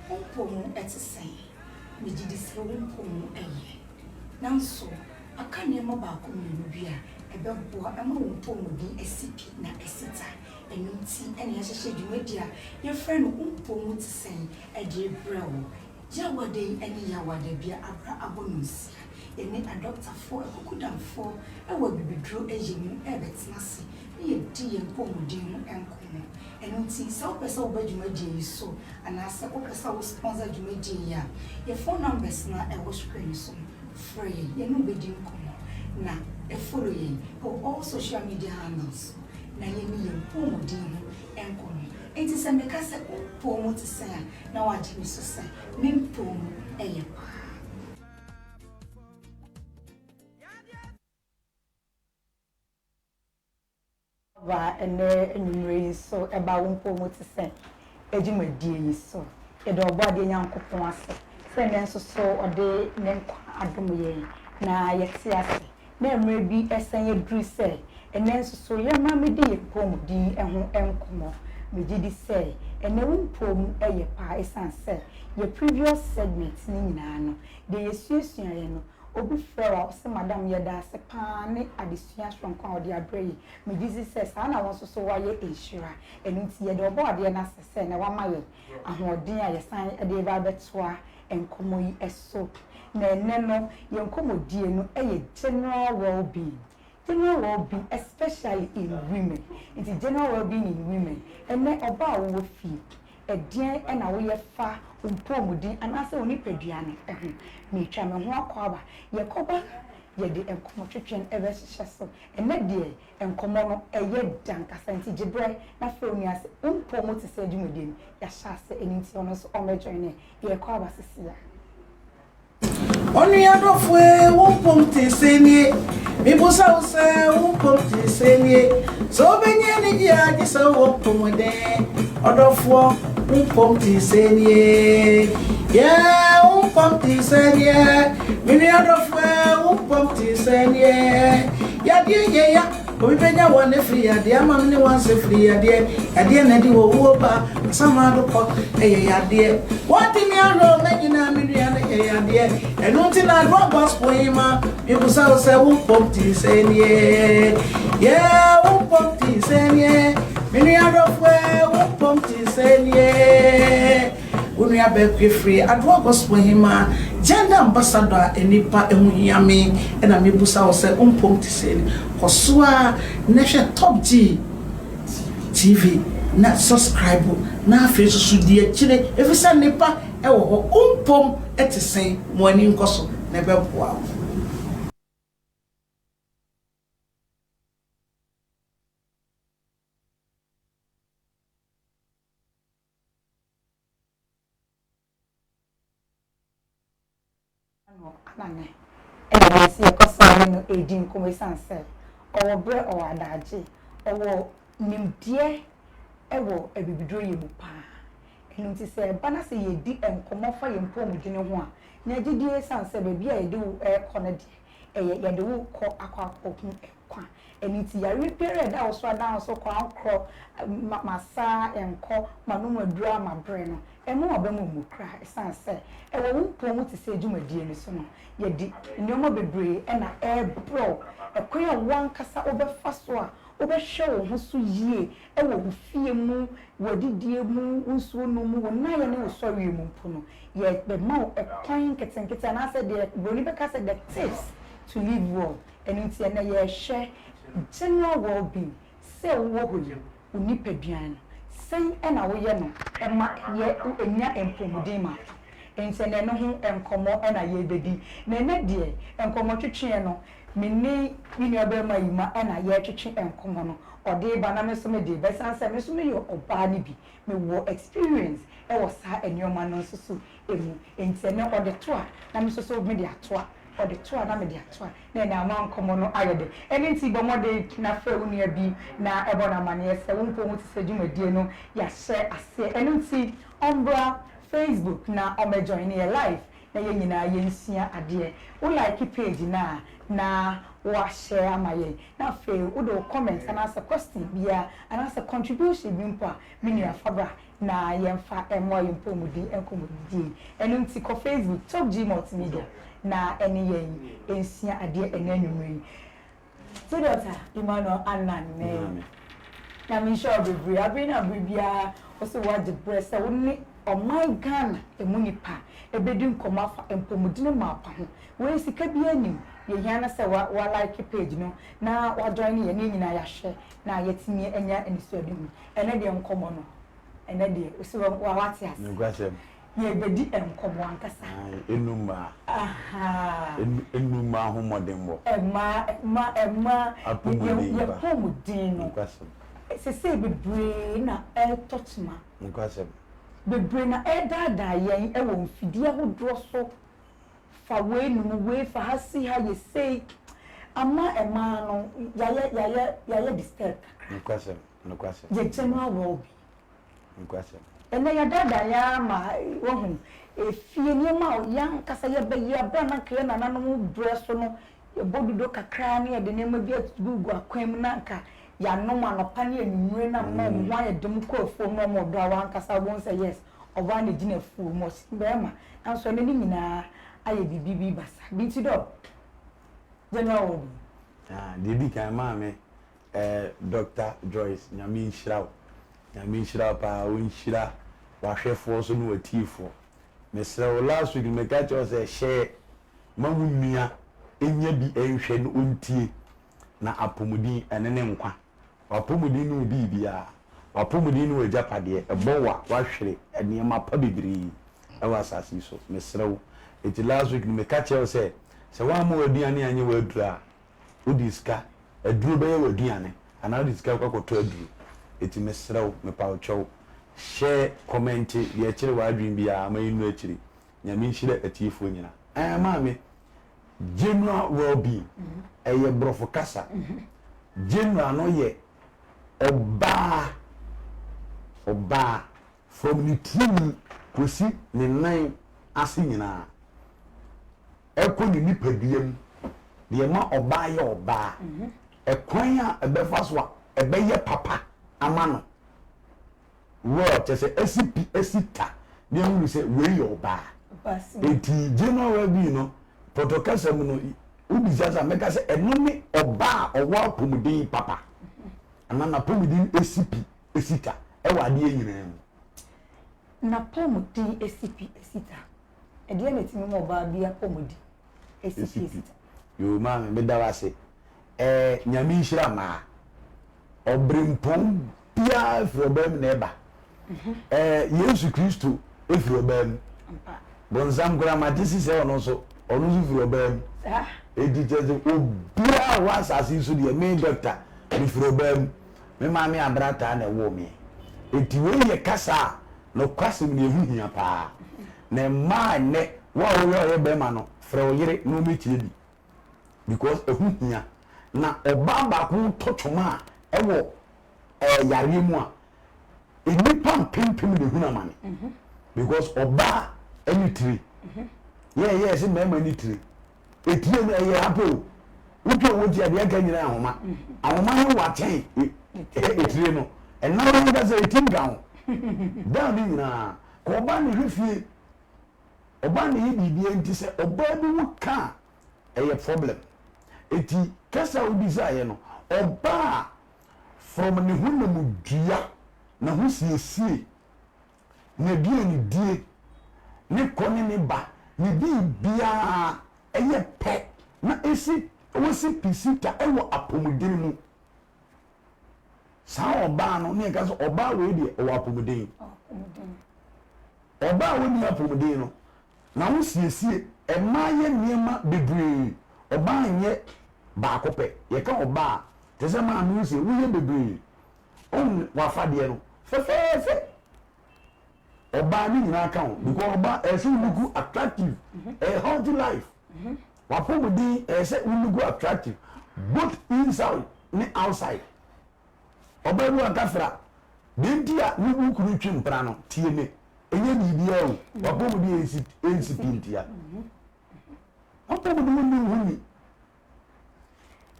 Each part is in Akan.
Wo mpɔ mu te sɛn? Megye di sɛ wo mpɔ mu yɛ. Nanso, aka nneɛma baako mmienu bi a ɛbɛboa ama wo mpɔmuden asi pi na asi ta. Ɛno nti na yɛahyehyɛ dwumadi a yɛfrɛ no Wo Mpɔ Mu Te Sɛn de rebrɛ wo. Yawada yi ne Yawada bi a abra abɔ no nsia. Yɛne adɔkotafoɔ akukudamfoɔ wɔ abibiduro yɛ mu rebɛtena ase na yɛadi yɛn mpɔmuden ho nkɔmmɔ. Ɛno nti sɛ wopɛ sɛ woba dwumadie yi so anaasɛ wopɛ sɛ wo sponsor dwumadie yi a, yɛn phone numbers no a ɛwɔ screen no so no, frɛ yɛn, yɛne wo bɛdi nkɔmmɔ. Na follow yɛn wɔ all social media handles so na yɛnni yɛn mpɔmuden ho nkɔmmɔ. Enti sɛ meka sɛ wo mpɔw mu te sɛn a, na woagye me so sɛ me mpɔw mu yɛ paa. Ba ɛnnɛ anwummere yi nso ɛba wo mpɔw mu te sɛ adwumadie yi so. Yɛda Ɔbɔadeɛ Nyankopɔn ase sɛ ɛnnɛ nso so ɔde ne nkwa adom yɛn na yɛte ase. Na mmerɛ bi ɛsan aduru sɛ ɛnnɛ nso so yɛmmra mmɛdi yɛn mpɔwmuden ho nkɔmmɔ. Megye di sɛ ɛnnɛ wo mpɔw mu yɛ paa ɛsiane sɛ yɛ previous segment no nyinaa no deɛ yɛsuasuaeɛ no obi frɛ wo a ɔse madam yɛda ase paa ne adesua soronko a wode abrɛ yɛn. Megye di sɛ saa na wo nso so woayɛ nhyira. Ɛno nti yɛda Ɔbɔadeɛ no ase sɛ na wama yɛn ahoɔden a yɛsan de reba abɛtoa nkɔmmɔ yi so. Na ɛnnɛ no, yɛn nkɔmmɔdie no yɛ general well-being. General well-being especially in women. Nti general well-being in women, ɛnnɛ ɔbaa a wowɔ fie, ɛdeɛn na woyɛ fa wo mpɔmuden anaasɛ wo nipadua no ho? Meretwa me ho akɔ aba. Yɛkɔba a, yɛde nkɔmmɔtwetwe no bɛhyehyɛ so. Ɛnnɛ deɛ, nkɔmmɔ no, ɛyɛ dɛ ankasa nti gye berɛ na frɛ wo nua sɛ wo mpɔmu te sɛ dwumadie no, yɛahyɛ ase ɛno nti ɔno nso ɔmmɛjoine. Yɛrekɔ aba sisi a. Onua dɔfo e, wo mpom te sɛn nie? Mibusa wo sɛ, wo mpom te sɛn nie? Sɛ wobɛnya anigye a, gye sɛ wowɔ mpɔmuden. Ɔdɔfoɔ, wo mpom te sɛn nie? Yeah, wo mpom te sɛn nie? Me nua dɔfo e, wo mpom te sɛn nie? Yadeɛ yɛ ya. Obi bɛnya wɔn afiri yadeɛ ama me ne wɔn asɛ firi yadeɛ. Yadeɛ na ɛde owuo ba, asamando kɔ, ɛyɛ yadeɛ. Wɔde me ahwɛ o, mɛnyina me nua no yɛ yadeɛ. Ɛno nti na adoa gospel yi ma mebusa wo sɛ wo mpom te sɛ nie. Yeah, wo mpom te sɛ nie. Me nua dɔfo ɛ, wo mpom te sɛ nie. Wo nua Berkwee firi Adoa Gospel Hemaa, Gender Ambassador a nnipa ho hia me na mebusa wo sɛ wo mpom te sɛn? Kɔ so ara na hwɛ Top G TV na subscribe na afei nso so di akyire efisɛ nnepa wɔ hɔ. Wo mpom te sɛn? Ma w'ani nkɔ so na ɛbɛboa wo. No anane ɛna yɛsi yɛkɔ so ne no redi nkɔmmɔ esiane sɛ ɔwɔ berɛ, ɔwɔ adagye, ɔwɔ nimdeɛ wɔ abibiduro yɛ mu paa. Ɛno nti sɛ ɛba na sɛ yɛdi nkɔmmɔ fa yɛn mpɔmudini ho a, nya gyidie esiane sɛ baabi a yɛde wo rekɔ no deɛ, ɛyɛ yɛde wo rekɔ akɔ akɔhu nkwa. Ɛno nti yareɛ biara a ɛda wo so adan wo so korankorɔ, ma masa nkɔ, manom aduro a mabrɛ no, ɛmma w'aba mu mmu koraa ɛsiane sɛ ɛwɔ wo mpɔn mu te sɛ dwumadie no so no, yɛde nneɛma bebree na ɛrebrɛ wo, ɛkwan a wo ankasa wobɛfa so a wobɛhwɛ wo ho so yie wɔ wo fie mu, w'adidie mu, wo nsuo nom mu, wo nnaeɛ ne wo sɔreɛ mu mpo no, yɛbɛma wo ɛkwan nketenkete anaasɛ deɛ buroni bɛka sɛ the tips to live well. Ɛno nti ɛnnɛ yɛrehwɛ general well being, sɛ wowɔ hɔ yi, wo nipadua no, sɛn na woyɛ no ma ɛyɛ, ɛnya mpɔmuden mapa. Nti ɛnnɛ ɛno ho nkɔmmɔ na yɛrebɛdi. Na ɛnnɛ deɛ, nkɔmmɔtwetweɛ no, me ne me nuabarima Yima na yɛretwetwe nkɔmmɔ no. Ɔde reba na me nso mede reba. Ɛsiane sɛ me nso meyɛ ɔbaa no bi, mewɔ experience wɔ saa nneɛma no nso so mu. Nti ɛnnɛ ɔde to a, na me nso so mede atoa. Ɔde to a na mede ato a, na ɛnna ama nkɔmmɔ no ayɛ dɛ. Ɛno nti, bɔ mmɔden na frɛ wo nua bi na bɔ no amanneɛ sɛ wo mpo wote sɛ dwumadie no yɛahyɛ aseɛ. Ɛno nti, ɔmmra Facebook na ɔmmɛjoine yɛn live na yɛn nyinaa yɛnsua adeɛ. Wo like page no a, na woahyɛ ama yɛn. Na afei wode wo comment anaasɛ question biara anaasɛ contribution bi mpo a, me nua fa bra. na yɛmfa mmoa yɛn mpɔmuden nkɔmmɔdidie yi. Ɛno nti kɔ Facebook, Top G Multimedia na ɛne yɛn nsua adeɛ ɛnnɛ anwummerɛ yi. Theodore Emmanuel Annan ne Nyame nhyira wo bebree. Abere ne abere biara wo se woagye berɛ sɛ wo ne ɔman Ghana ɛmu nipa ɛbɛdi nkɔmmɔ afa mpɔmudene mapa ho. Wei sika biara nnim, deɛ ɛhia ne sɛ wa wa like page no na wa join yɛn na yɛn nyinaa yɛahwɛ na yɛatumi anya anisoadehu. Ɛnɛ deɛ nkɔmmɔ no, ɛnɛ deɛ wo se wa wate ase. Nokwasɛm. Yɛrebɛdi nkɔmmɔ ankasa. Ae, ɛnu mmaa. Ahaa. Ɛnu mmaa ho mmɔdenbɔ. Mmaa, mmaa, mmaa. Apɔmuden pa. Yɛn apɔmuden no. Nokwasɛm. Sesei bebree na ɛretɔ kyema. Nokwasɛm. Bebree na ɛredaadaa yɛn wɔ mfidie ahodoɔ so. Fa wei nom wei, fa ha si ha, yɛ sei. Ama mmaa no, yɛayɛ, yɛayɛ, yɛayɛ disturbed kakra. Nokwasɛm, nokwasɛm. Yɛn general well-being. Nokwasɛm. Ɛnnɛ, yɛadaadaa yɛn ara ma, woahu, efie nneɛma a yɛn ankasa yɛbɛyɛ bere a na anka yɛn nananom brɛ so no, yɛbɔ dudo kakra na yɛde nneɛma bi agugu akwan mu na anka yɛanom anɔpa ne anwummere na ama wɔn ho ayɛ den kɔ afuom na wɔdɔ a, w'ankasa wobɛhu sɛ yes, ɔbaa na egyina afuom, ɔsen barima. Nanso ɛnnɛ ne nyinaa ayɛ biribi bi basaa. Bi nti dɔ, General Warding. Ah, deɛ edi kan, maame, Eh Doctor Joyce Nyame nhyira wo Nyame nhyira wo paa ɔnhyira wahwɛfoɔ nso ne watiefoɔ mesrɛ wo last week no meka kyerɛ wo sɛ hyɛ ma wo nua nya bi nhwɛ na ɔntie na apɔmuden ɛne ne nkwa wapɔmuden ne wo biribiara wapɔmuden ne w'agyapadeɛ ɛbɔ wo a wahwere nneɛma pa bebree ɛwɔ asase yi so mesrɛ wo eti last week no meka kyerɛ wo sɛ sɛ woammɔ w'aduane anyɛ w'aduro a Wode sika, aduro bɛyɛ w'aduane anaa wode sika bɛkɔ akɔtɔ aduro. Enti mesrɛ wo, mepa wo kyɛw, share, kɔmɛnte deɛ ɛkyere w'adwene biara ma yɛnnuru akyire. Nyame nhyira atiefoɔ nyinaa. Ɛɛ maame, general well being, ɛyɛ borɔfo kasa. General no yɛ ɔbaa, ɔbaa from ne tirinwi kɔsi ne nan ase nyinaa. ɛkɔ ne nipadua mu, deɛ ɛma ɔbaa yɛ ɔbaa, ɛkwan a ɛbɛfa so a ɛbɛyɛ papa ama no, well kyɛ sɛ asi pi asi ta na ehunu sɛ wei yɛ ɔbaa. Eti general well-being no pɔtɔ kasa mu no wobisa sɛ mɛka sɛ ɛno ne ɔbaa a ɔwɔ apɔmuden papa anaa n'apɔmuden esi pi esi ta ɛwɔ adeɛ nyinaa mu. N'apɔmuden esi pi esi ta. Ɛdeɛn na ɛtumi ma ɔbaa bi apɔmuden si pi si ta? Yoo maame meda wo ase ɛɛ nyame nhyira mmaa ɔbrempɔn biara firi ɔbaa mu na ɛba ɛɛ Yesu Kristo firi ɔbaa mu bonsam koraa mate si sɛ ɔno nso ɔno nso firi ɔbaa mu eti kyɛ sɛ obiara wɔ asase yi so deɛ me dɔkta mefiri ɔbaa mu me maame abrataa na ɛwoo me eti wei yɛ kasa a Nokwasɛm ni, ɛho hia paa. Na mmaa nnɛ, wo a woyɛ ɔyɛ bɛrima no, frɛ wo yere na ɔmmɛtie bi because ɛho hia. Na ɔbaa baako tɔ twoma a ɛwɔ ɛɛ yareɛ mu a, nnipa mpempem na ehunu amane because ɔbaa ɛne tire. Yɛn yɛ sɛ mmarima ne tire. Etire no ɛyɛ apɛ o. Wotwa owó ti a deɛ ɛka nyinaa ahoma. Ahoma no wa kyɛn etire no. Ɛnam no ankasa eti nka ho. Down ne nyinaa. Ka ɔbaa na ɛhwɛ fie. Ɔbaa na ɛyɛ biribiara nti sɛ ɔbaa bi ho ka a ɛyɛ problem. Eti kasa a wobisaeɛ no ɔbaa from ne honam dua, n'ahosiesie n'aduanedie, ne kɔ ne ne ba, ne biribiara yɛ pɛ na ɛsi wɔsi pi sita wɔ apɔmuden mu. Saa ɔbaa no ne yɛka sɛ ɔbaa wei deɛ ɔwɔ apɔmuden. Ɔbaa a ɔnni apɔmuden no, n'ahosiesie, mmaa yɛ nneɛma bebree, ɔbaa nyɛ baako pɛ. Yɛka ɔbaa a, te sɛ maame wo sie, woyɛ bebree. Wohu w'afadeɛ no fɛfɛɛfɛ. Ɔbaa ne nyinaa ka ho because ɔbaa ɛyɛ sɛ wo look attractive, ɛyɛ healthy life. W'apɔmuden ɛyɛ sɛ wo look attractive both inside ne outside. Ɔbaa bi waka fra deɛ nti a ne wo kunu twe mpena no tie me ɛnyɛ biribiara o w'apɔmuden ɛnsi ɛnsi pi ntia. W'apɔmuden wo nni wo ho ni.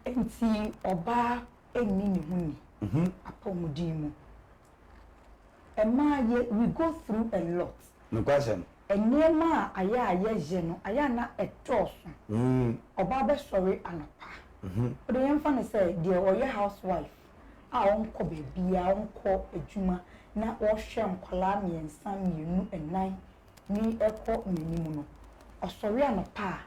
Nti ɔbaa nni ne ho ni apɔmuden mu. Mmaa yɛ we go through a lot. Nokwasɛm. Nneɛma a ayɛ a yɛyɛ no ayɛ a na ɛdɔɔso. Ɔbaa bɛsɔre anɔpa. Wode yɛmfa no sɛ deɛ ɔyɛ house wife a ɔnkɔ baabiara, ɔnkɔ adwuma na ɔhwɛ nkwadaa mmiɛnsa, mmienu, nnan ne ɛkɔ n'anim no, ɔsɔre anɔpa a,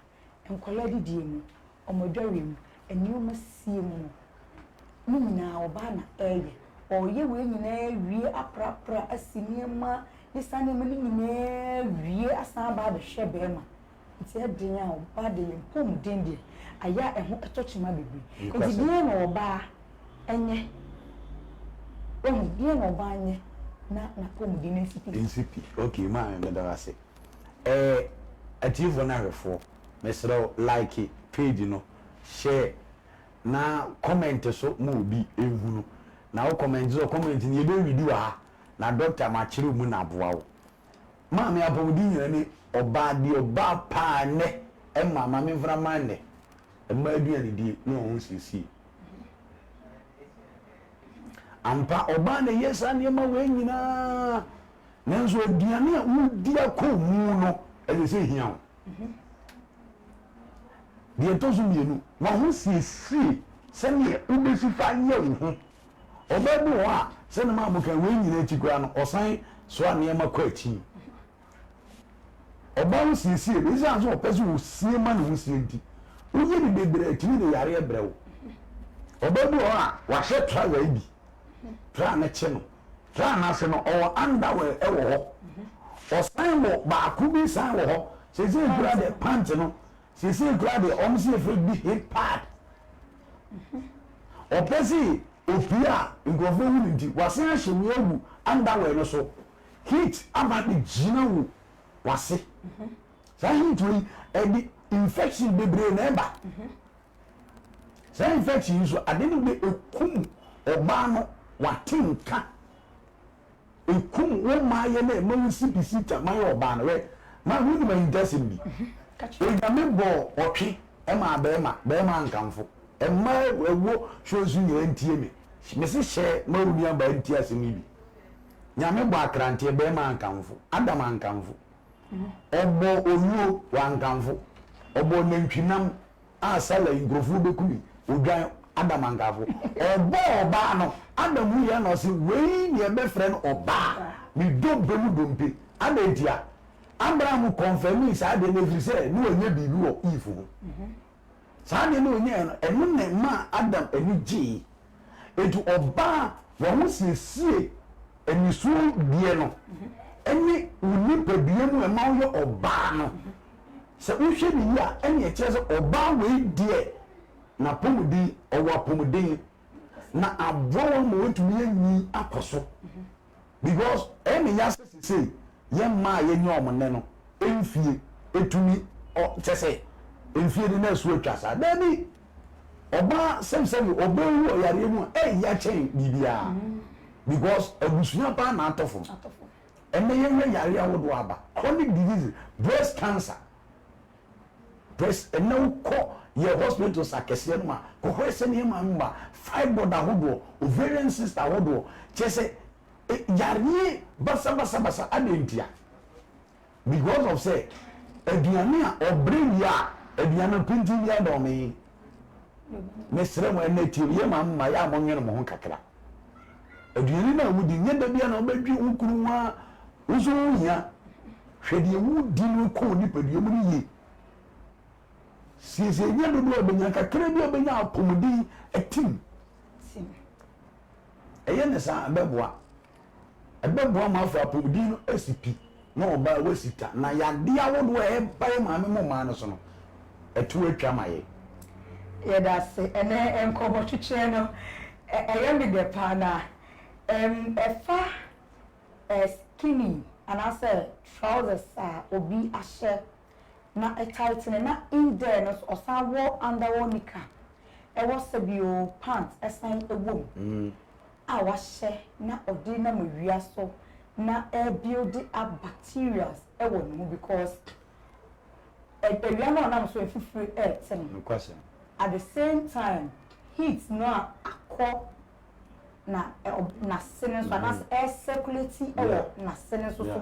Nkwadaa adidie mu, wɔn adwareɛ mu, nneɛma sie mu no, ne nyinaa ɔbaa na ɛreyɛ. Ɔreyɛ wei nyinaa awie aprapra asi nneɛma ne saa nneɛma no nyinaa awie asan aba abɛhwɛ barima. Nti ɛden a ɔbaa deɛ yɛn mpɔmuden deɛ ayɛ a ɛho tɔ kyema bebree. Nti deɛn na ɔbaa nyɛ? Wahu, deɛn na ɔbaa nyɛ na n'apɔmuden no nsi pi? Nsi pi. Okay, maame meda wo ase. Ɛɛ atiefoɔ ne ahwɛfoɔ mesrɛ wo like page no, share na comment so ma obi nhunu. Na wo comment so comment no yɛbɛ read wɔ ha na doctor makyerɛ wo mu na aboa wo. Maame apɔmuden nyina ne ɔbaa deɛ ɔbaa paa nnɛ ɛma maame mfra mma nnɛ mmaa aduanedie ne wɔn ho siesie. Ampa ɔbaa na ɛyɛ saa nneɛma wei nyinaa. Nanso aduane a wodi akɔ mu no, ɛsɛ sɛ ehia wo. Deɛ ɛtɔ so mmienu, w'ahosiesie sɛdeɛ wobɛsi fa yɛ wo ho. Ɔbaa bi wɔ hɔ a, sɛdeɛ maa mo kan wei nyinaa akyi koraa no, ɔsan soa nneɛma kɔ akyi. Ɔbaa ho siesie no, ɛsiane sɛ ɔpɛ sɛ ɔsie ma ne ho sie nti, woyɛ no bebree a, ɛtumi de yareɛ brɛ wo. Ɔbaa bi wɔ hɔ a, wahyɛ trouser yi bi, tra no kye no. Tra no ase no, ɔwɔ underwear wɔ hɔ. Ɔsan wɔ baako bi san wɔ hɔ. Seesei koraa deɛ pant no, seesei koraa deɛ wɔn si efrɛ bi hip pad. Ɔpɛ se opie a nkurɔfoɔ hu no nti, wasan ahyɛ wei agu underwear no so. Heat aba abɛgyina wo w'ase. Saa heat wei, ɛde infection bebree na ɛba. Saa infection yi nso, ade no bɛ ekum ɔbaa no wate nka. Ekum wo mmaayɛ na ɛma wo si bisi ta mayɛ ɔbaa no. Hwɛ, ma wonim ahintasɛm bi. Onyame bɔɔ ɔtwe maa bɛrima, bɛrima ankamfo. Mmaa ɛwɔ show so nyinaa ntie me. Mese hyɛ ma wo nuabaa ntie asɛm yi bi. Nyame bɔ akranteɛ, bɛrima ankamfo. Adam ankamfo. Ɔbɔɔ owuo, wankamfo. Ɔbɔɔ nantwinam a Sala yi nkurɔfoɔ bɛku yi, odwan, Adam ankamfo. Ɔbɔɔ ɔbaa no, Adam wuiɛ na ɔse, wei ne yɛbɛfrɛ no ɔbaa, me dompe mu dompe. Adɛn ntia? Abraham kɔnfɛmii saa adeɛ no ɛfiri sɛ na wanya biribi wɔ Eve ho. Saa adeɛ no a ɔnyaeɛ no, ɛno na ɛmaa Adam ani gyee. Enti ɔbaa w'ahosiesie anisoɔ deɛ no ne wo nipadua mu a ɛma woyɛ ɔbaa no, sɛ wohwɛ no yie a, ɛnna ɛkyerɛ sɛ ɔbaa wei deɛ n'apɔmuden, ɔwɔ apɔmuden na aboa wo ama woatumi anyin akɔ so. Because ɛyɛ me ya sɛ sesei yɛn mmaa a yɛnyɛ wɔn nnɛ no mfie ɛtumi ɔ kyɛ sɛ mfie no na ɛso atwa saa. Daabi! Ɔbaa sɛbsɛbi ɔbɛwu wɔ yareɛ mu a ɛya kyɛn biribiara because abusua paa na atɔ fam. Ɛnnɛ yɛhwɛ yareɛ ahodoɔ aba, chronic diseases, breast cancer, breast ɛnnɛ wokɔ yɛ hospitals akɛseɛ no mu a kɔhwɛ sɛdeɛ yɛ maame ba fibroid ahodoɔ, ovarian cyst ahodoɔ, kyerɛ sɛ yareɛ basabasabasa adɛn ntia? Because of sɛ aduane a ɔbrɛ wie a aduane no pintinn biara da ɔmee. Mesrɛ mo ɛnɛ tie yɛ ma mma yɛ a monwene mo ho kakra. Aduane no a wodi nyɛ da biara na wobɛdwe wo kunu ho a wo nso wo hia. Hwɛ deɛ wodi no kɔ wo nipadua mu no yie. Siesie nyɛ dodoɔ a wobɛnya kakra bi a wobɛnya apɔmuden atim. Ɛyɛ ne saa ɛbɛboa. Ɛbɛboa ma afei apɔmuden no asi pi na ɔbaa wasi ta na yadeɛ ahodoɔ a ɛba yɛ maame mo mmaa no so no ɛto atwa ma yɛ. Yɛda ase. Ɛnɛ nkɔmmɔ twetweɛ no ɛyɛ me dɛ paa na ɛm ɛfa skinny anaasɛ trousers a obi ahyɛ na ɛtightene na in there no nso ɔsan wɔ underwear nika ɛwɔ sɛbio pant ɛsan ɛwɔ mu a wahyɛ na ɔde nam awia so na ɛrebuild up bacterials ɛwɔ ne ho because awia no a ɔnam so mfifire ɛrete no. Nokwasɛm. At the same time heat no a akɔ. na n'ase no nso anaasɛ ɛrecirculate wɔ n'ase no nso so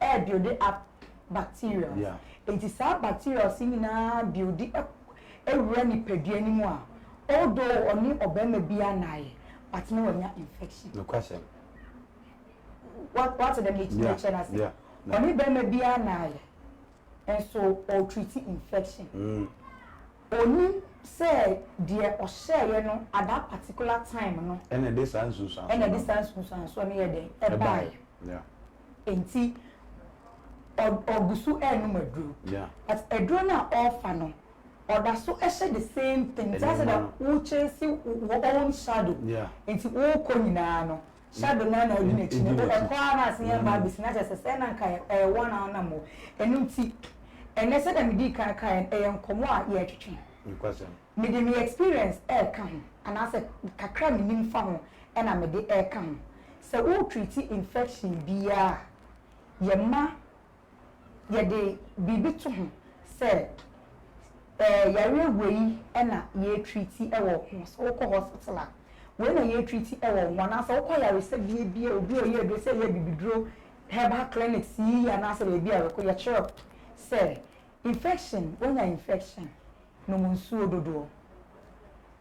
ɛrebuild up bacteria. Nti saa bacteria yi nyinaa build ewura nipadua no mu a, although ɔne ɔbarima bi anaayɛ, but na wanya infection. Nokwasɛm. Wate dɛm mekyerɛ no ase? Ɔne barima bi anaayɛ nso ɔretreat infection. Onim sɛ deɛ ɔhyɛeɛ no at that particular time no ɛna ɛde saa nsunsuansoɔ ɛna ɛde saa nsunsuansoɔ no yɛ dɛn ɛbaeɛ. Nti ɔgu so ɛnum aduro, but aduro no a ɔrefa no, ɔda so ɛhyɛ the same thing. Nti asɛ dɛ wochase wo own shadow. Nti wokɔ nyinaa no, shadow naa na ɔdi n'akyi no, ɛkɔ ara na ase yɛn ba abesi na kyerɛ sɛ sɛ na nka ɛyɛ wɔn a ɔnam hɔ. Ɛno nti ɛnɛ, sɛ dɛm di kan kan, ɛyɛ nkɔmɔ a yɛretwetwe. Mede me experience ɛɛka ho anaasɛ kakra mi nim fa ho ɛna mede ɛɛka ho sɛ wotreat infection biara, yɛma yɛde biribi to ho sɛ yareɛ wei ɛna yɛtreat ɛwɔ ho. Sɛ wokɔ hospital a, wei na yɛtreat ɛwɔ ho, anaasɛ wokɔ yaresɛ bie bie, obi a ɔyɛ aduro sɛ ɛyɛ bibiduro, herbal clinics yi anaasɛ baabi a wɔkɔ, yɛkyerɛ sɛ infection, wonya infection, nom nsuo dodoɔ.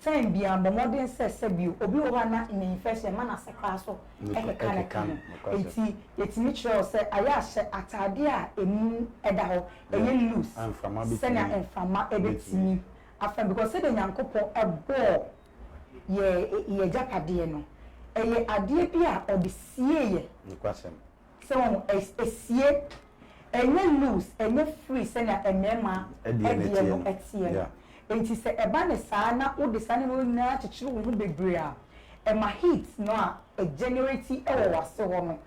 Time bia bɔ mmɔden sɛ sɛbio obi wɔ hɔ a na ne infection ma n'ase koraa so ɛkeka ne ka ho, nti yɛtumi kyerɛ wo sɛ ayɛ ahyɛ ataadeɛ a emu ɛda hɔ, ɛyɛ loose, sɛnea mframa ɛbɛtumi afa, because sɛdeɛ Nyankopɔn ɛbɔɔ yɛ gyapadeɛ no, ɛyɛ adeɛ bi a ɔde sie yɛ sɛ wɔn esie, ɛnyɛ loose, ɛnyɛ free sɛnea mmarima ɛdeɛ no ɛteɛ no. Nti sɛ ɛba ne saa na wode saa nneɛma nyinaa kyekyere wo ho bebree a, ɛma heat no a ɛgenerate ɛwɔ w'ase hɔ no,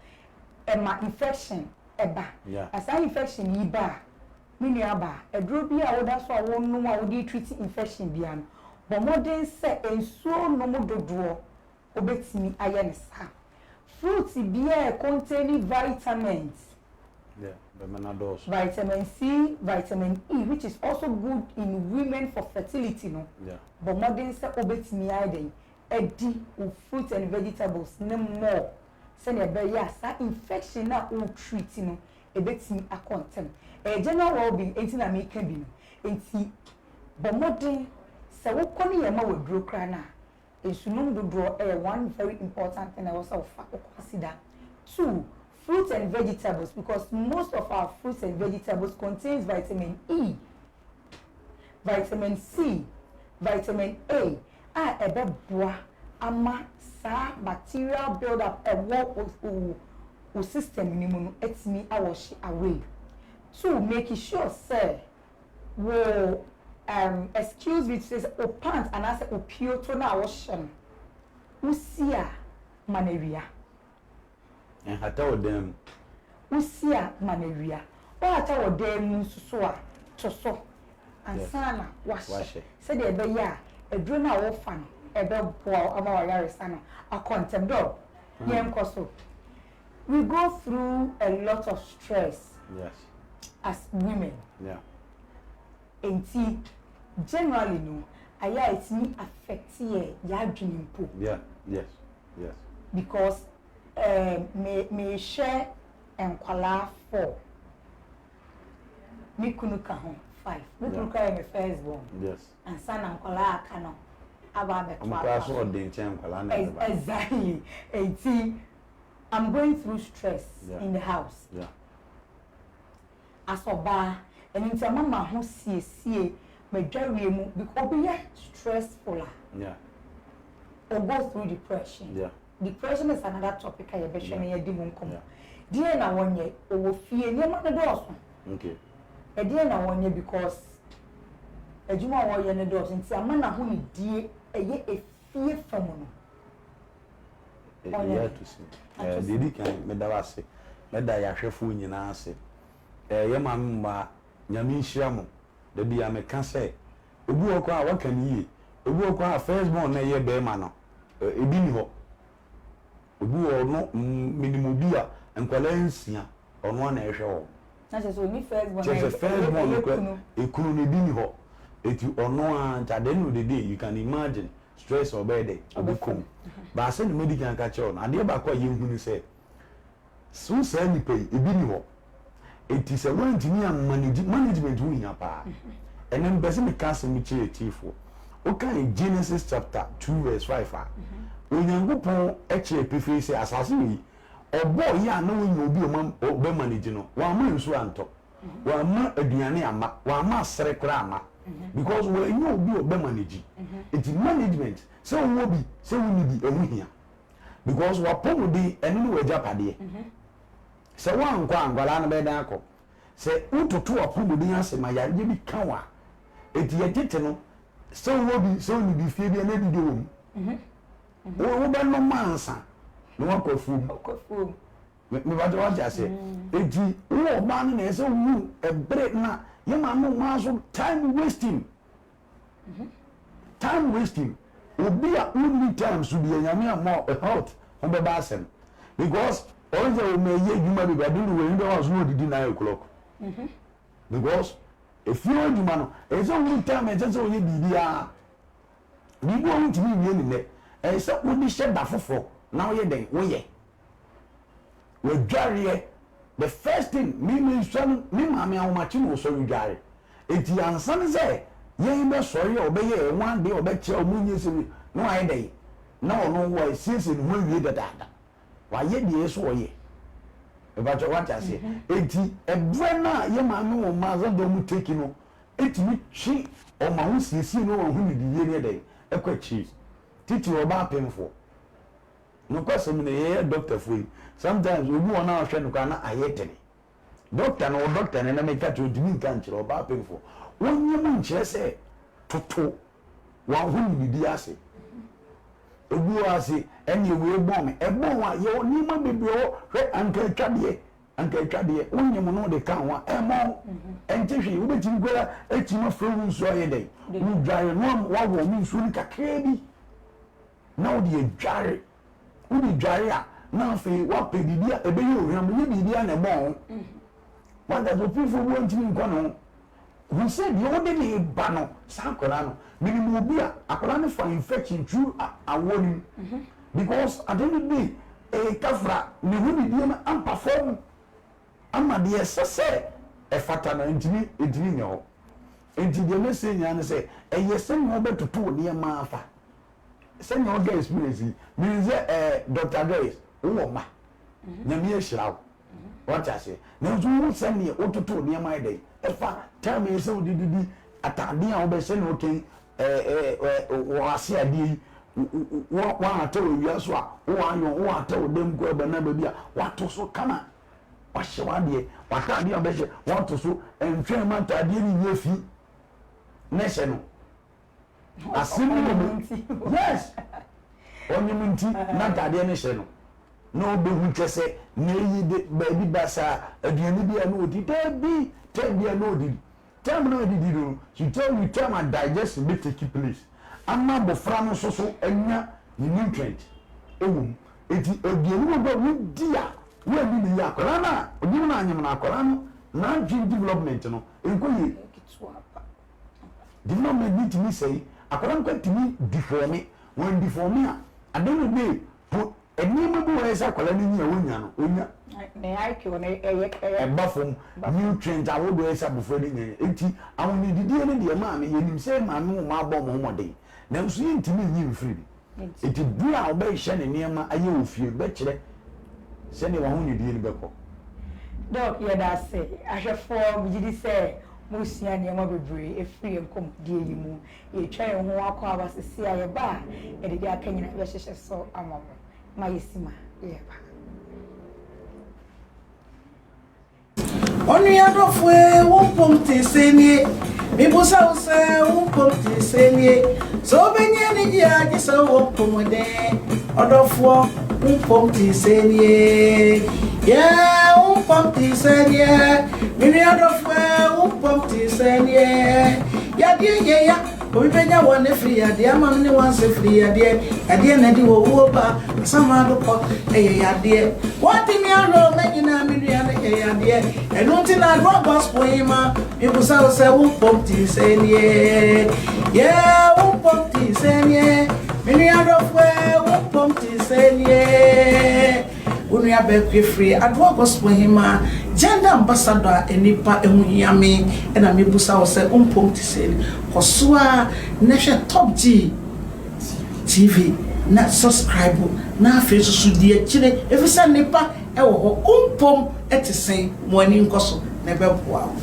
ɛma infection ɛba. Na saa infection yi ba a, me nua ba, aduro bi a woda so a wɔnom a wode treat infection bia no, bɔ mmɔden sɛ nsuo nom dodoɔ wobɛtumi ayɛ ne saa. Fruit biara containing vitamins, vitamin C, vitamin E, which is also good in women for fertility no, bɔ mmɔden sɛ wobɛtumi ayɛ den adi wo fruit and vegetables ne more, sɛnea ɛbɛyɛ a saa infection na wo treat no ebɛtumi akɔ ntɛm. Ɛyɛ general well-being enti na meka bi no. Nti bɔ mmɔden sɛ wokɔ ne yɛn ma wɔ aduro koraa no a, nsunom dodoɔ ɛyɛ one very important thing a ɛwɔ sɛ wofa wokɔ asida. Two, fruits and vegetables, because most of our fruits and vegetables contains vitamin E, vitamin C, vitamin A a ɛbɛboa ama saa bacterial build up ɛwɔ wo system ni mu no atumi awash away. Two, make sure sɛ wo excuse me to say, o pant anaasɛ o pioto na a wɔhyɛ no, wosi a, ma no awia. Nhata wɔ dan mu. Wosi a, ma no awia. Wohata wɔ dan mu nso so a, to so ansa na wahyɛ, sɛdeɛ ɛbɛyɛ a aduro no a wɔfa no ɛbɛboa wo ama wayaresa no akɔ ntɛm. Dɔ yɛnkɔ so. We go through a lot of stress as women. Nti generally no, ayɛ a ɛtumi affect yɛ yɛadwene mpo. Because me mehwɛ nkwalaa four, me kunu ka ho, five. Me kunu kora yɛ me first born ansa na nkwalaa aka no aba abɛto. Ɔmo koraa so ɔde nkyɛn nkwalaa na ɛbɛba. Exactly. Eti I'm going through stress in the house as ɔbaa. Ɛno nti ama ma ho siesie madwareɛ mu, because obi yɛ stressful a, o go through depression. Depression is another topic a yɛbɛhwɛ na yɛdi ho nkɔmmɔ. Deɛ na wɔnyɛ ɔwɔ fie, nneɛma no dɔɔso. Ɛdeɛ na wɔnyɛ, because adwuma a wɔyɛ no dɔɔso, nti ama na ho ne die ɛyɛ efie fam no. Ɛyɛ ato si deɛ di kan, meda wo ase, mɛda yɛahwɛfoɔ nyinaa ase. Yɛ maame mmaa, Nyame nhyira mo. Dabi a meka sɛ obi wɔ koraa a waka ne yie, obi wɔ koraa a first born na ɛyɛ bɛrima no, ebi ni hɔ. Obi wɔ no, menim obi a nkwadaa 6 ɔno ana ɛhwɛ wɔn. Na kyerɛ sɛ oni first born. Kyerɛ sɛ first born no kora ekunu no ebi ni hɔ, eti ɔno a, nti at the end of the day, you can imagine. stress a ɔbɛyɛ dɛ ɔbɛkɔ mu. Baasa na medi kan ka kyerɛ wo no, adeɛ baako a yɛhu ne sɛ, so saa nipa yi, ebi ni hɔ. Eti sɛ woantumi ammanage, management ho hia paa. Ɛnɛ mepɛ sɛ meka asɛm bi kyerɛ atiefoɔ. Wokan Genesis chapter 2 verse 5 a, Onyankopɔn kyerɛ pefee sɛ asase wei, ɔbɔɔ yɛ a na wanya obi a ɔbɛmanage no, wamma nsuo antɔ. Wamma aduane amma, wamma asere koraa amma because wannya obi a ɔbɛ manage. Nti management sɛ wowɔ bi sɛ wonni bi ɛho hia because w'apɔmuden ɛno ne w'agyapadeɛ. Sɛ woankɔ a nkwadaa no bɛyɛ dɛn akɔ? Sɛ wototo w'apɔmuden ase ma yareɛ bi ka wo a, enti yɛtete no sɛ wowɔ bi sɛ wonni bi fie bi a na adidi wɔ mu. Wobɛnom ansa na woakɔ afuom. Mepakyɛ wate aseɛ? Eti wo ɔbaa no na ɛsɛ wohu ɛbere na yɛ maame mmaa so time wasting. Time wasting. Obi a wonni time so bi nyame amma health ho bɛba asɛm. Because ɔn sɛ wɔn ɛyɛ adwuma bi ade no wɔn bɛwɔ so na ɔdidi 9 o'clock. Because efie hɔ adwuma no ɛsɛ sɛ wohu time ɛsɛ sɛ ɔyɛ biribiara. Biribi a wontumi nwie ne nnɛ ɛsɛ sɛ wode hyɛ da foforɔ na woyɛ dɛn woyɛ. Wadwareɛ the first thing me me nsua no me maame ahomakye na ɔsɔre dware eti ansa ne sɛ yɛn bɛ sɔre a ɔbɛyɛ ɛho adeɛ ɔbɛkyerɛ ɔmo nyɛ sɛ na wayɛ dɛn na ɔno wasiesie ne ho awie dadaada wayɛ deɛ ɛsɛ ɔyɛ ɛbɛkyɛ wate aseɛ eti ɛbrɛ no a yɛ maame wɔn mmaa sɛ deɛ ɔmo take no etumi twe ɔmo ahosiesie ne wɔn ahonidie ne dɛn ɛkɔ akyiri titiri ɔbaa apemfoɔ. Nokwasɛm ni, yɛyɛ dɔktafo yi, sometimes obi wɔ hɔ na ɔhwɛ no koraa na ayɛ dene. Dɔkta no, wo dɔkta no na meka kyerɛ ntumi nka nkyerɛ ɔbaa pemfoɔ. Wonyɛ mu nkyerɛ sɛ toto w'ahonimdie ase. Obi wɔ ase, ɛnneɛ wei bɔn me. Ɛbɔn wo a, yɛwɔ nneɛma bebree wɔ hwɛ anka atwadeɛ, anka atwadeɛ, wonyɛ mu no wode ka ho a, ɛmmɔ wo. Ɛnte hwee, wobɛtumi koraa akyim afrɛ wo nsuo ayɛ dɛn? Wodware no woawɔ mu nsuo no kakraa bi. na wode adware. Wode dware a, na afei woapɛ biribi a ɛbɛyɛ ohwam, nyɛ biribi a na ɛbɔn ho. Wate ase? Ofifoɔ bi ntumi nkɔ ne ho. Hu sɛ deɛ wode ne ba no, saa akwadaa no, menim obi a akwadaa no fa infection through awoɔ no mu. Because at the end of the day, ɛyɛ kafra, ne ho didie no ampa fam ama deɛ ɛsɛ sɛ ɛfata no ntumi ntumi nyɛ hɔ. Nti deɛ mɛsɛ nyinaa ne sɛ, ɛyɛ sɛnea wobɛtoto wo nneɛma afa. Sɛnea ɔka experience yi, menim sɛ ɛɛ Doctor Joyce, wowɔ mma. Nyame ahyira wo. Wate aseɛ? Nanso wohu sɛdeɛ wototo nneɛma ayɛ dɛn ɛfa time yɛ sɛ wode didi, ataadeɛ a wobɛhyɛ na ɔkɛn ɛɛ ɛɛ wɔ ase adeɛ yi, woahata wɔ awia so a, wowɔ ayɔn, woahata wɔ dɛm kɔ ɛbɛn na baabi a, woato so kama. Wahyɛ w'adeɛ, w'ataadeɛ a wobɛhyɛ, woato so, ɛntwɛn ma ataadeɛ no nyɛ fi na hyɛ no. Asɛm yi wɔ mu. Yes! Ɔnyem nti na ataadeɛ no hyɛ no. Na ɔbɛhu kyɛ sɛ na eyi de baabi ba saa aduane bi a na ɔdi daabi term bi a na ɔdi term na ɔdidi no to tell you term a digestion bɛ take place ama abɔfra no nso so anya ne nutrient ɛwɔ mu eti aduane wɔ hɔ a wodi a woanni ne yie akwadaa no a ɔnyem no anyem no akwadaa no n'adwene development no nkɔ yie. Development no tumi sɛe, akwadaa no koraa tumi deforme, wɔn deforme a, at the end of the day, po nneɛma bi wɔ hɔ sɛ akwadaa no nyi a wɔnya no, wɔnya. Ne IQ no ɛyɛ ɛyɛ. Ɛba fam, nutrient ahodoɔ ɛsɛ abɔfra no nya. Eti ahonididie no deɛ maame yɛnim sɛ maame wɔn abɔ wɔn ho mmɔden, nanso yɛntumi nyi mfiri mu. Enti bere a ɔbɛhyehyɛ ne nneɛma ayɛ wɔ fie no bɛkyerɛ sɛnea w'ahonidie no bɛkɔ. Doc yɛda ase. Ahwɛfoɔ megye di sɛ moresua nneɛma bebree afiri yɛn nkɔmmɔdie yi mu. Yɛretwa yɛn ho akɔ aba seesei a yɛba a yɛde deɛ aka nyinaa bɛhyehyɛ so ama mo. Ma yɛsi ma yɛreba. Onua dɔfo e, wo mpom te sɛ nie? Mibusa wo sɛ, wo mpom te sɛ nie? Sɛ wobɛnya anigye a, gye sɛ wowɔ mpɔmuden. Ɔdɔfoɔ, wo mpom te sɛ nie? Yeah, wo mpom te sɛ nie? Me nua dɔfo e, wo mpom te sɛ nie? Yadeɛ yɛ ya. Obi bɛnya wɔ ne firi yadeɛ ama me ne wansɛ firi yadeɛ. Yadeɛ na ɛde owuo ba, asamando kɔ ɛyɛ yadeɛ. Wɔde me ahwɛ o, mɛnyina me nua no yɛ yadeɛ. Ɛno nti na Adoa Gospel yi ma mebusa wo sɛ wo mpom te sɛ nie. Yeah, wo mpom te sɛ nie. Me nua dɔfo ɛ, wo mpom te sɛ nie. Wo nua bɛkue firi Adoa Gospel Hema, Gender Ambassador a nnipa ho hia me na mebusa wo sɛ wo mpom te sɛ ni. Kɔ so ara na hwɛ Top G TV na subscribe na afei nso so di akyire efisɛ nnepa wɔ hɔ. Wo mpom te sɛn? Ma w'ani nkɔ so na ɛbɛboa wo.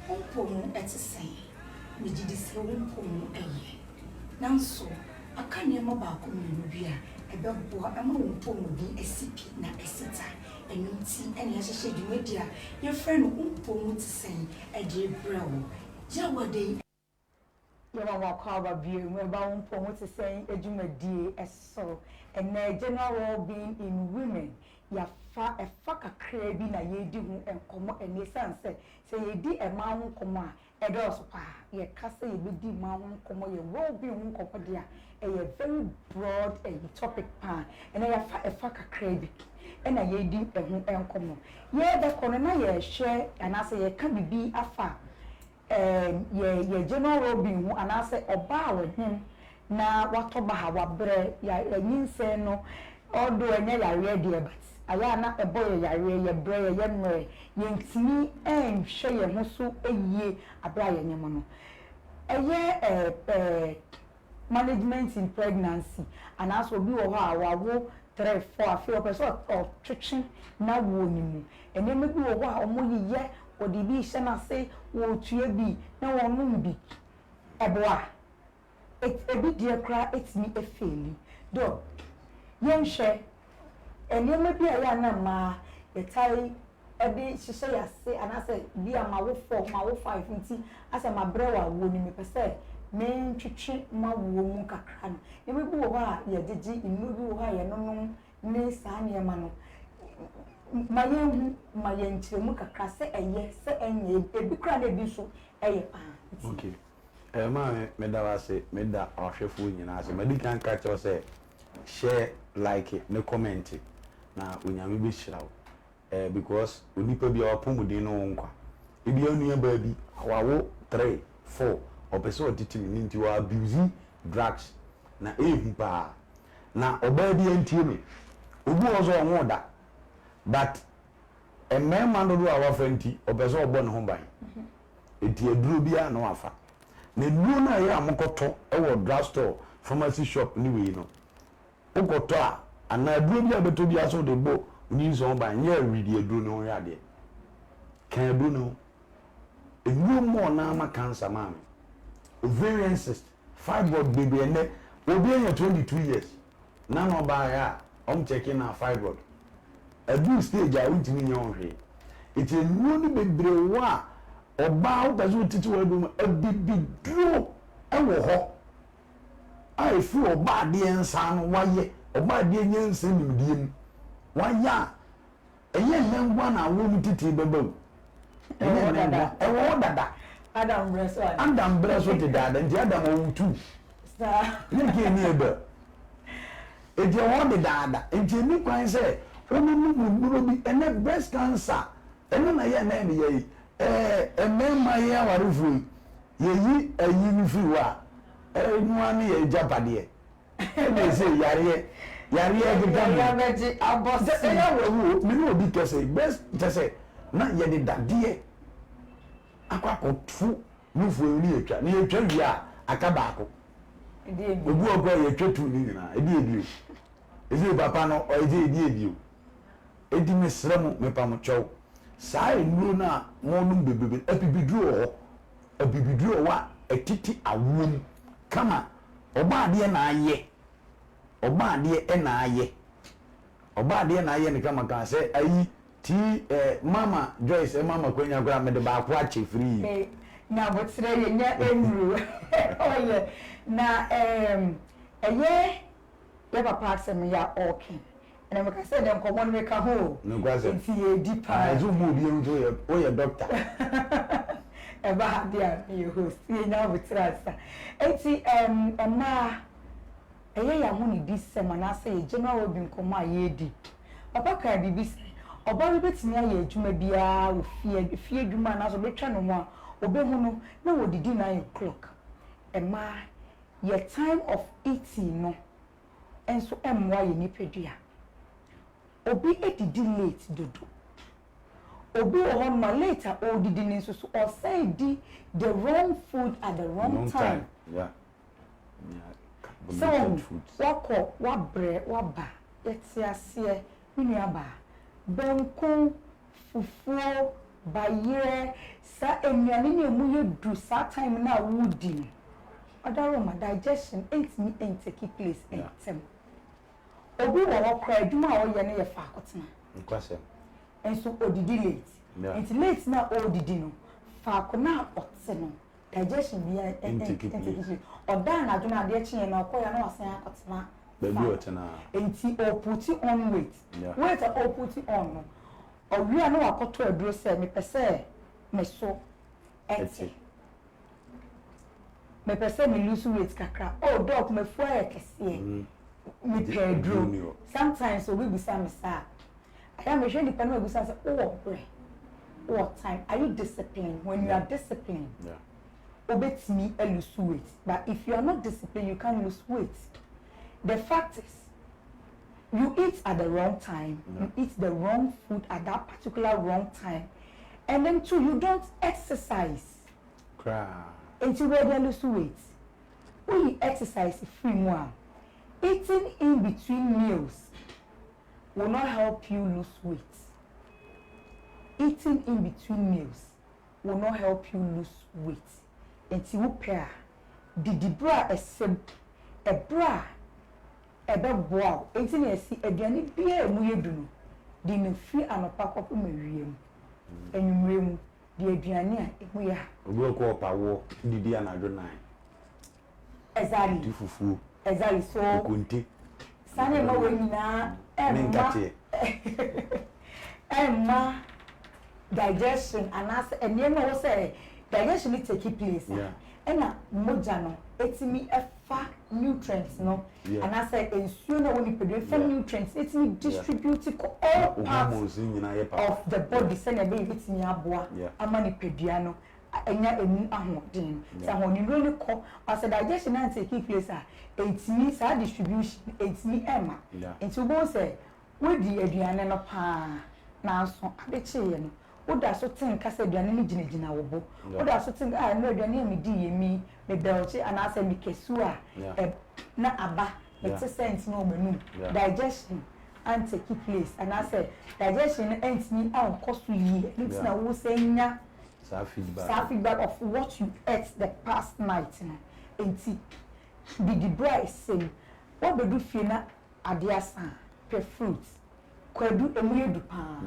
Wo mpɔmu te sɛn? Megye di sɛ wo mpɔmu yɛ. Nanso, aka nneɛma baako mmienu bi a ɛbɛboa ama wo mpɔmuden asi pi na asi ta. Ɛno nti na yɛahyehyɛ dwumadi a yɛfrɛ no Wo Mpɔmu Te Sɛn? de rebrɛ wo. Yawada yi. Yɛma mo akwaaba bio mu ɛba wo mpɔ ho te sɛn dwumadie so. Ɛnnɛ General Well-being in Women yɛafa ɛfa kakraa bi na yɛredi ho nkɔmmɔ ɛnnɛ ɛsiane sɛ sɛ yɛredi mmaa ho nkɔmmɔ a ɛdɔɔso paa. Yɛka sɛ yɛbɛdi mmaa ho nkɔmmɔ, yɛ well-being ho nkɔmmɔ deɛ a ɛyɛ very broad ɛyi topic paa. Ɛnnɛ yɛafa ɛfa kakraa bi ɛna yɛredi ɛho nkɔmmɔ. Yɛrebɛkɔ no na yɛrehwɛ anaasɛ yɛreka biribi afa Ɛɛm, yɛ yɛ general well-being ho anaasɛ ɔbaa a ɔnyem na watɔ baha, wabrɛ, ya anyinsɛn no although ɛnyɛ yareɛ deɛ but ayɛ a na ɛbɔ yɛ yareɛ, yɛbrɛ, yɛyɛ mmerɛ, yɛntumi nhwɛ yɛn ho so yie aberɛ a yɛnyem no. Ɛyɛ ɛɛ ɛɛ management in pregnancy anaasɛ obi wɔ hɔ a wawo three, four afei ɔpɛ sɛ ɔtwetwe n'awoɔ no mu. Nneɛma bi wɔ hɔ a wɔyeyɛ, wɔde bi rehyɛ n'ase, wɔretua bi na wɔnom bi. Ɛboa? Ebi deɛ koraa tumi feeli. Doc, yɛnhwɛ nneɛma bi a ɛyɛ a na mmaa yɛtae de hyehyɛ yɛn ase anaasɛ bi a mawo four, mawo five nti asɛ mabrɛ wɔ awoɔ no mu, mepɛ sɛ mentwetwe m'awoɔ mu kakra no. Nneɛma bi wɔ hɔ a yɛgyegye, nnuro bi wɔ hɔ a yɛnonom ne saa nneɛma no. Ma yɛnhu, ma yɛn nkyerɛmu kakra sɛ ɛyɛ, sɛ ɛnyɛ, ebi koraa na ebi nso ɛyɛ paa nti. Okay. Eh, maame, meda wo ase, meda ɔhwɛfoɔ nyinaa ase. Madi kan ka kyerɛ wo sɛ share, like ne comment na Onyame bɛhyira wo. Eh because onipa biara wapɔmuden ne wo nkwa. Ebia wo nua baa bi wawo three, four ɔpɛ sɛ ɔtete mu ne nti wa abuse drugs na ɛyɛ hu paa. Na ɔbaa bi antie me. Obi wɔ hɔ sɛ ɔnwoo da but mmarima dodoɔ a wafa nti ɔpɛ sɛ ɔbɔ ne ho ban. Nti aduro biara na wafa. Na nnuro no a ɛyɛ a mokɔtɔ wɔ drug store, pharmacy shop ne wei no, Wokɔtɔ a, anaa aduro bi a wobɛtɔ biara sɛ wode bɔ wo nyinsɛn ho ban, nyɛ awidi aduro no ho hwɛ adeɛ. Ka aduro no ho. Nnuro mmɔɔ no ara ma cancer maame. Ovarian cyst, fibroid bebree ɛnnɛ, obi anya 22 years, na na ɔbaeɛ a, wɔn kyɛke na fibroid. Aduru stage a wontumi nyɛ ho hwee. Nti nnuro no bebree wɔ a, ɔbaa wopɛ sɛ wotete w'aduro mu, abibiduro wɔ hɔ. a ɛfiri Ɔbɔadeɛ nsa ano, wayɛ, Ɔbɔadeɛ nyansa nimdeɛ mu, wayɛ a, ɛnyɛ nnɛ nko ara na awoɔ mu tetee bɛba o. Ɛnyɛ nnɛ nko ara, ɛwɔ hɔ dada. Adam berɛ so anaa? Adam berɛ so dedaada, nti Adam ɔwo tu. Saa. Ne Cain ne Abel. Nti ɛwɔ hɔ dedaada, nti ɛnni kwan sɛ wononom nnuro bi, ɛnnɛ breast cancer, ɛno na ɛyɛ a na ɛyɛ me ya yi, ɛɛ mmarima yɛn awarefoɔ yi, Yɛyi ayi no firi hɔ a, ɛno ara ne yɛn agyapadeɛ. Ɛna ɛsɛ yareɛ, yareɛ keka mu. Yɛabɛgye abɔ Sɛ so. ɛyɛ awerɛhoɔ o, me ne obi kasa yi, bɛs kyɛ sɛ na yɛde dadeɛ akɔ akɔto nufoɔ yi ne yɛtwa, na yɛtwa wie a, aka baako. Ɛdeɛ bio. Obi wɔ hɔ koraa a yɛtwa tu ne nyinaa, ɛdeɛ bio. Ɛsɛ papa no, ɔyɛ sɛ ɛdeɛ bio. Enti mesrɛ mo, mepa mo kyɛw, saa nnuro no a monom bebrebe no, abibiduro wɔ hɔ, abibiduro wɔ hɔ a ɛtete awoɔ mu kama, Ɔbɔadeɛ na ayɛ, Ɔbɔadeɛ na ayɛ, Ɔbɔadeɛ na ayɛ no kama kama, sɛ ayi tii eh, mama Joyce ɛma ma kwanya koraa mede baako akyɛ free. Me nya aboterɛ yɛ nya nnuro ɔyɛ na ɛɛm ɛyɛ yɛ papa asɛm yɛ a ɔɔke. Ɛna meka sɛ ɛnɛ nkɔmmɔ no meka ho o. Nokwasɛm. Nti yɛredi paa. Ɛsɛ wobu obi ahu sɛ woyɛ woyɛ doctor. Ɛba ha deɛ a meyɛ host. Yɛnya aboterɛ ansa. Nti ɛm mmaa, ɛyɛ yɛn ahonidisɛm anaasɛ yɛn general wellbeing nkɔmmɔ a yɛredi. Papa kaa biribi sɛ, ɔbaa bi bɛtumi ayɛ adwuma biara wɔ fie, fie adwuma anaasɛ ɔbɛtwa ne ho a, ɔbɛhu no na wɔdidi 9 o'clock. Mmaa, yɛ time of eating no nso mmoa yɛn nipadua. Obi didi late dodo. Obi wɔ hɔnom a late a ɔredidi no nso so ɔsan di the wrong food at the wrong Long time. time. Yeah. Sɛ Carbonated wɔn foods. wakɔ wabrɛ waba, yɛte aseɛ, me nua baa, banku, fufuo, bayerɛ, saa nnuane no a emu yɛ du saa time no a wodi no, ɔdaroma digestion ntumi ntake place ntɛm. Obi wɔ hɔ koraa, adwuma a ɔyɛ no yɛ faako tena. Nokwasɛm. Nso odidi late. Nti late na ɔredidi no, faako na ɔte no, digestion bi Ntake place. Ntake. Ɔda anadwo no, adeɛ kyeeɛ na ɔkɔɛ na wasan akɔtena Baabi faako. a ɔtena. Nti ɔput on weight. Weight a ɔput on no, ɔwie a na wakɔtɔ aduro sɛ mepɛ sɛ me so ɛte. Ɛte. Mepɛ sɛ me lose weight kakra. Oh doc, mafu ayɛ kɛseɛ. Mepɛ Aduro ni aduro. hɔ. Sometimes obi bisa me saa. Ɛyɛ a mehwɛ nipa no, mabisa sɛ, wowɔ berɛ? Wowɔ time? Are you disciplined? When you are disciplined, wobɛtumi lose weight. But if you are not disciplined, you can't lose weight. The fact is, you eat at the wrong time. You eat the wrong food at that particular wrong time. And then two, you don't exercise. Koraa. Nti wobɛde lose weight. Woyi exercise firi mu a, eating in between meals will not help you lose weight. Eating in between meals will not help you lose weight. Nti wopɛ a, didi berɛ a ɛsɛ, ɛberɛ a ɛbɛboa wo. Nti na yɛsi aduane biara a emu yɛ du no, di no firi anɔpa kɔpem awia mu. Anwummerɛ mu, di aduane a emu yɛ ha. Obi wɔ kɔ ɔpawoɔ didi anadwo 9. Di fufuo. Exactly. So Kokonte. saa nneɛma wei nyinaa Ne ɛmma nkateɛ. Ɛmma digestion anaasɛ nneɛma a ɛwɔ sɛ digestion no take place a ɛna mogya no etumi ɛfa nutrients no anaasɛ nsuo no a ɛwɔ nipadua ɛfa nutrients etumi distribute kɔ all Wo parts hormones nyinaa yɛ papa. of the body sɛnea ɛbɛyɛ ebetumi aboa ama nipadua no ɛnya emu ahoɔden. Sɛ ahoɔdennuro no kɔ ɔsɛ digestion na take place a, etumi saa distribution etumi ɛma. Nti wobɛhu sɛ wodi aduane no paa, nanso ade kyeeɛ no, woda so te nka sɛ aduane no gyinagyina wo bo. Woda so te nka a ɛno aduane a medi yɛ mi mebɛlkye anaasɛ mekɛsu a ɛ na aba mete scent no wɔ m'anum. Digestion antake place anaasɛ digestion no antumi ankɔ so yie, ɛno nti na wo sɛ nya saa feedback. Saa feedback of what you ate the past night no. Nti didi berɛ a ɛsɛ mu. Wabɛdu fie na adeɛ asa a, pɛ fruit. Kwadu emu yɛ du paa.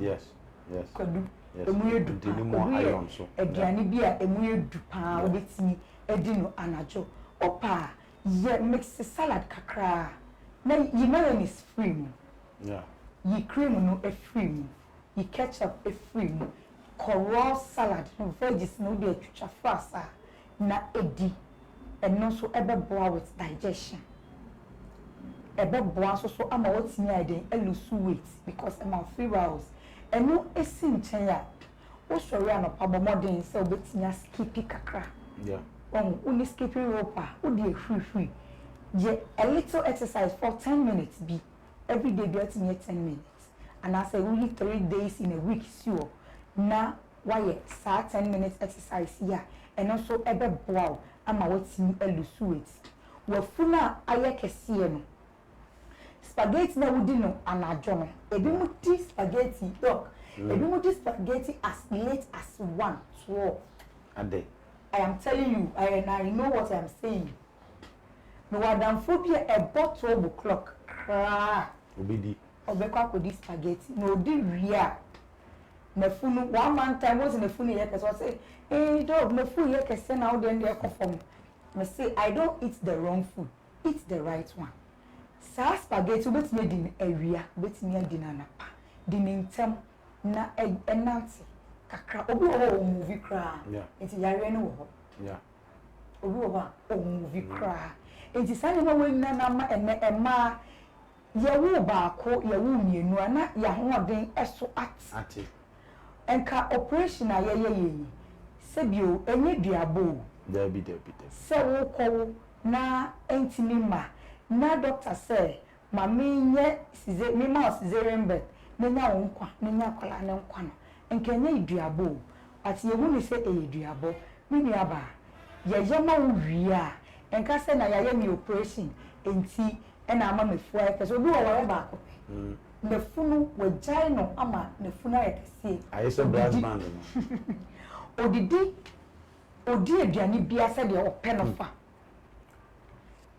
Kwadu emu yɛ du Nti paa. ne mu Kwadu yɛ iron so. Aduane bi a emu yɛ du paa. Wobɛtumi adi no anadwo. Wopɛ a, yɛ mix salad kakraa na yi mayonnaise firi mu. Yi cream no efiri mu, yi ketchup efiri mu. Kɔ raw salad no, veggies no wode atwitwa fra na edi. Ɛno nso ɛbɛboa with digestion, ɛbɛboa nso so ama watumi ayɛ den alose weight because ɛma wo free bowels. Ɛno esi nkyɛn a, wosɔre anɔpa, bɔ mmɔden sɛ wobɛtumi askip kakra. Ɔho wonni skipping rope a, wode ahurihuri, yɛ a little exercise for 10 minutes bi every day bi. Atumi yɛ 10 minutes anaasɛ woyi 3 days in a week si hɔ na wayɛ saa 10 minutes exercise yi a, ɛno nso ɛbɛboa wo ama watumi alose weight. Wafunu a ayɛ kɛseɛ no, spaghetti na wodi no anadwo no, ebi mu di spaghetti, doc, ebi mu di spaghetti as late as 1, 12. Ade. I am telling you, and I know what I am saying. Mewɔ adamfo bi a ɛbɔ 12 o'clock koraa, Obedi. Ɔbɛkɔ akɔdi spaghetti na odi wie a, n'afunu one month time wɔsi n'afunu yɛ kɛse. Ɔsɛ, "Ee doc, m'afunu yɛ kɛse na ɔdeɛ no deɛ ɛkɔ fam." Me say, I don't eat the wrong food, eat the right one. Saa spaghetti wobɛtumi adi no awia, wobɛtumi adi no anapa. Di no ntɛm na nante kakra. Obi wɔ hɔ a ɔmmuvi koraa, nti yareɛ no wɔ hɔ. Obi wɔ hɔ a ɔmmuvi koraa. Nti saa nneɛma wei nyinaa na ama ɛnnɛ mmaa yɛwoo baako, yɛwoo mmienu a na yɛn ahoɔden so ate. Nka operation a yɛyɛ yɛ yi, sɛbio ɛnyɛ duabɔ o. Dabi dabi dabi. Sɛ wokɔwo na ɛntumi mma na doctor sɛ ma menyɛ caesar mema wo caesarean birth na nya wo nkwa na nya akwadaa no nkwa no, nka ɛnyɛ duabɔ o. But yɛhu no sɛ ɛyɛ duabɔ. Me nuabaa, yɛyɛ ma wo wie a, nka sɛ na yɛayɛ me operation nti na ama m'afu ayɛ kɛse. Obi wɔ hɔ wayɛ baako pɛ, n'afu no wagyae no ama n'afu no ayɛ kɛseɛ. Ayɛ sɛ brass band no. Odidi, odi aduane biara sɛdeɛ ɔpɛ no fa.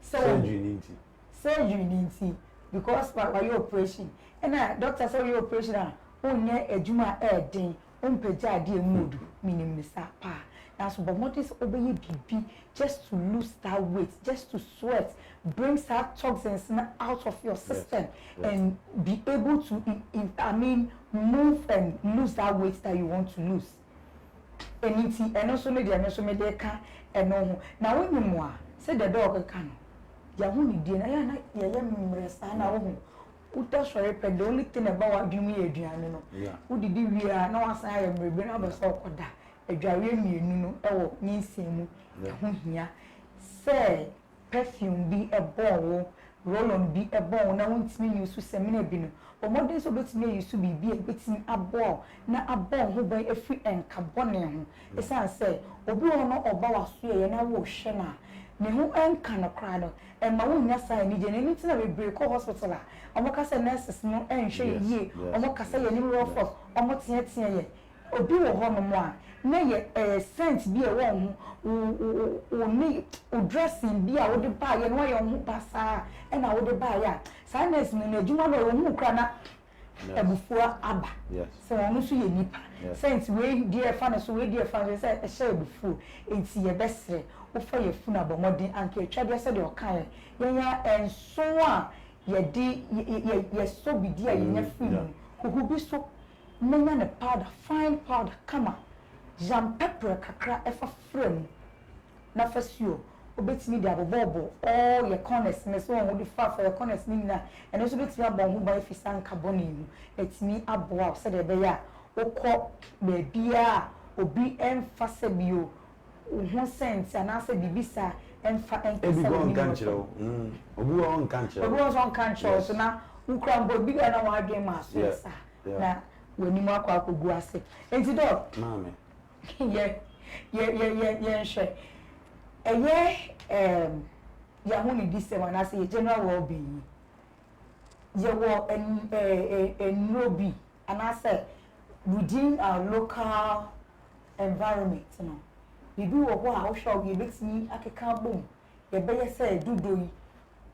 Surgery ni nti. Surgery ni nti because wayɛ operation. Ɛna doctor sɛ woyɛ operation a wonyɛ adwuma a ɛyɛ wompagya adeɛ mu odu, menim ne saa paa. Nanso bɔ mmɔden sɛ wobɛyɛ biribi just to lose that weight, just to sweat, bring saa toxins no out of your system and be able to, I mean, move and lose that weight that you want to lose. Ɛno nti ɛno nso ne deɛ me nso mede ka ɛno ho. Na wonim a sɛdeɛ dɔɔ keka no, yɛahonidie no ɛyɛ a na yɛyɛ mmerɛ saa na wohu woda sɔre pɛ, the only thing ɛba w'adwene mu yɛ aduane no. Wodidi wie a na wasan ayɛ mmerɛ bi na wabɛ sɛ ɔkɔda. Adwareɛ mmienu no ɛwɔ nyinsɛn mu ɛho hia sɛ perfume bi ɛbɔn wo, roll-on bi ɛbɔn wo na wontumi nyi so sɛmina bi no, bɔ mmɔden sɛ wobɛtumi ayi so biribi a ɛbɛtumi aboa wo na abɔ wo ho ban afiri nka bɔne ho. Ɛsiane sɛ obi wɔ hɔ no ɔba w'asoɛeɛ na wohwɛ no a ne ho nka no koraa no, ɛma wonnya saa anigye no. Ɛno nti na bebree kɔ hospital a ɔmo ka sɛ nurses no nhwɛ yɛ yie, ɔmo kasa yɛ anim rough rough, ɔmo teatea yɛ. Obi wɔ hɔnom a na yɛ scent bi a ɛwɔ wo ho, wo wo ne wo dressing bi a wode baayɛ no wayɛ wo ho basaa ɛna wode baayɛ a saa nurse no n'adwuma no ɔwɔ hu koraa na abufuo aba sɛ ɔno nso yɛ nipa. Scent wei deɛ ɛfa no so, wei deɛ ɛfa no so, sɛ ɛhyɛ abufuo. Nti yɛbɛsrɛ wofa yɛ funu abɔ mmɔden anka atwadeɛ sɛdeɛ ɔkaeɛ yɛnya nson a yɛde yɛ yɛsɔ bidi a yɛnya firi mu huhu bi so na ne powder, fine powder kama, yam pɛprɛ kakra ɛfa fra mu na fa suo. Wobɛtumi de abobɔɔbɔ all yɛ corners ne so wɔn wode fa yɛ corners ne nyinaa. Ɛno nso bɛtumi abɔ ho ban fi saa nka bɔne mu, ɛtumi aboa wo sɛdeɛ ɛbɛyɛ a wokɔ baabiara a obi ɛmfa sɛ bio wo ho scent anaasɛ biribi saa ɛmfa ɛnkasa. Ebi kɔ nka nkyerɛ wo, obi wɔ hɔ nka nkyerɛ wo. Obi wɔ nso nka nkyerɛ wo so na wokura mpo obi a na wadwen ma aso yɛ saa na w'anim akɔ akɔgu ase. Nti doc, Maame. yɛ yɛnhwɛ ɛyɛ yɛahonidi sɛm anaasɛ yɛ general well-being yi, yɛwɔ nnuro bi anaasɛ within our local environment no biribi wɔ hɔ a wohwɛ a yɛbɛtumi akeka abom yɛbɛyɛ sɛ dodo yi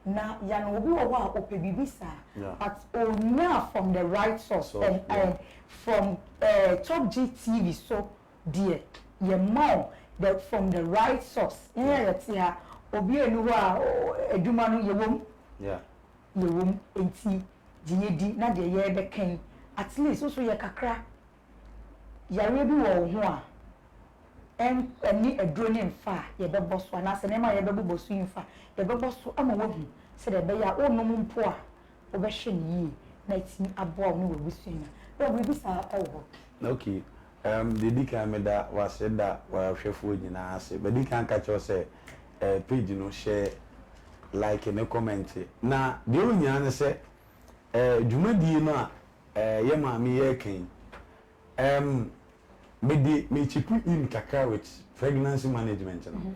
na yano? Obi wɔ hɔ a ɔpɛ biribi saa but onya from the right source and from Top G TV so deɛ yɛ ma the from the right source. Yɛn a yɛte ha, obi enu hɔ a adwuma no yɛwɔ mu, yɛwɔ mu. Nti gye yɛ di na deɛ yɛrebɛka yi, at least nso yɛ kakra. Yareɛ bi wɔ wo ho a ɛne aduro ne mfa a yɛbɛbɔ so anaasɛ nneɛma a yɛbɛbobɔ so yi mfa yɛbɛbɔ so ama woahu sɛdeɛ ɛbɛyɛ a wonom mpo a wobɛhwɛ ne yie na ɛtumi aboa wo ne w'abusua nya na biribi saa ɛwɔ hɔ. Okay, deɛ di kan, meda wase da wahwɛfoɔ nyinaa ase. Bɛdi kan ka kyerɛw sɛ page no hyɛ like ne comment. Na deɛ onyinaa ne sɛ dwumadie no a yɛ maame yɛ kan mede me chip in kakra with pregnancy management no.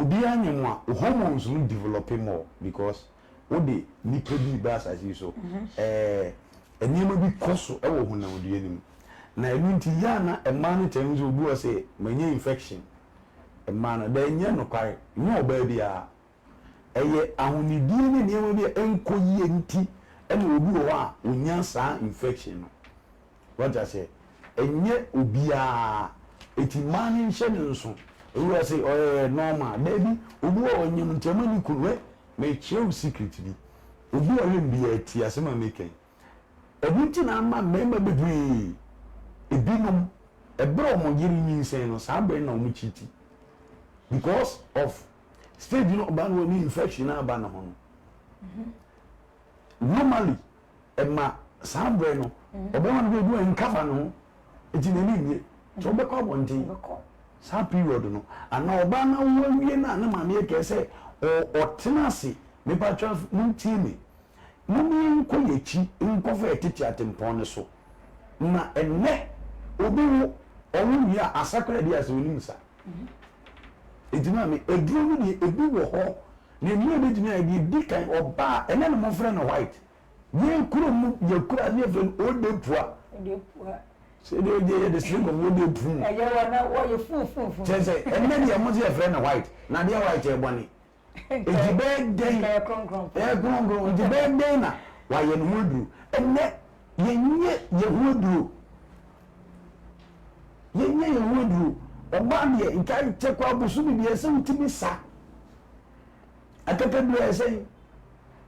Obiara nyɛ mu a hormones no develop more because wode nipa bi ba asase yi so, nneɛma bi kɔ so wɔ honamdua no mu na ɛno nti yɛ a na mmaa no kyɛn nso. Obi wɔ sɛ manya infection mmaa no dɛ nyɛ nokware, nyɛ ɔbaa biara. Ɛyɛ ahonidie ne nneɛma bi a ɛnkɔ yie nti ɛna obi wɔ hɔ a onya saa infection no. Wata sɛ ɛnyɛ obiara eti mmaa no nhyɛ ne nso. Obi wɔ sɛ ɔyɛ normal, daabi, obi wɔ ɔnyam nti ɛma ne kunu ɛ mekyerɛ wo secret bi. Obi a ɔhwɛ me biara tie asɛm a meka yi. Ɛno nti na ama mmarima bebree, ebinom, ɛberɛ a wɔn yere nyinsɛn no, saa berɛ no na wɔn kyiti. Because of stage no ɔbaa no wɔ ne infection no aba ne ho no. Normally, ɛma saa berɛ no, ɔbɛma no bɛdu a nkava ne ho, nti n'ani nnye. Nti ɔbɛkɔ abɔnten saa period no. Anaa ɔbaa no awo awie no a ne maame yɛ kɛɛ sɛ ɔtena ase. Mepatwa montie me. Mom yɛnkɔ yɛn akyi nkɔfa yɛn tete atempɔn no so. Na ɛnnɛ obi wo, ɔwo wie a, asa koraa di ase, onim sa. Enti maame, aduro no deɛ ebi wɔ hɔ, na nnuro a ebetumi ayɛ deɛ edi kan, ɔbaa, ɛnnɛ na wɔfrɛ no white. Yɛn kurom mu, yɛn kura ne yɛfrɛ no odepua. Odepua. Sɛ deɛ deɛ yɛde sere nkɔmɔ odepu. Ɛyɛ wɔ na wɔyɛ fuufuufu. Kyerɛ sɛ ɛnnɛ deɛ mo sɛ yɛfrɛ no white, na adeɛ white yɛ bɔne. Enti bɛyɛ dɛn? Ɛyɛ kronkron. Ɛyɛ kronkron. Nti bɛyɛ dɛn na wayɛ ne ho aduro? Ɛnnɛ, yɛnyɛ yɛn ho aduro. Yɛnyɛ yɛn ho aduro. Ɔbaa deɛ, nka kyɛ kɔ abosome bi ɛsɛ wotumi sa. Akakaduro ɛyɛ sɛn?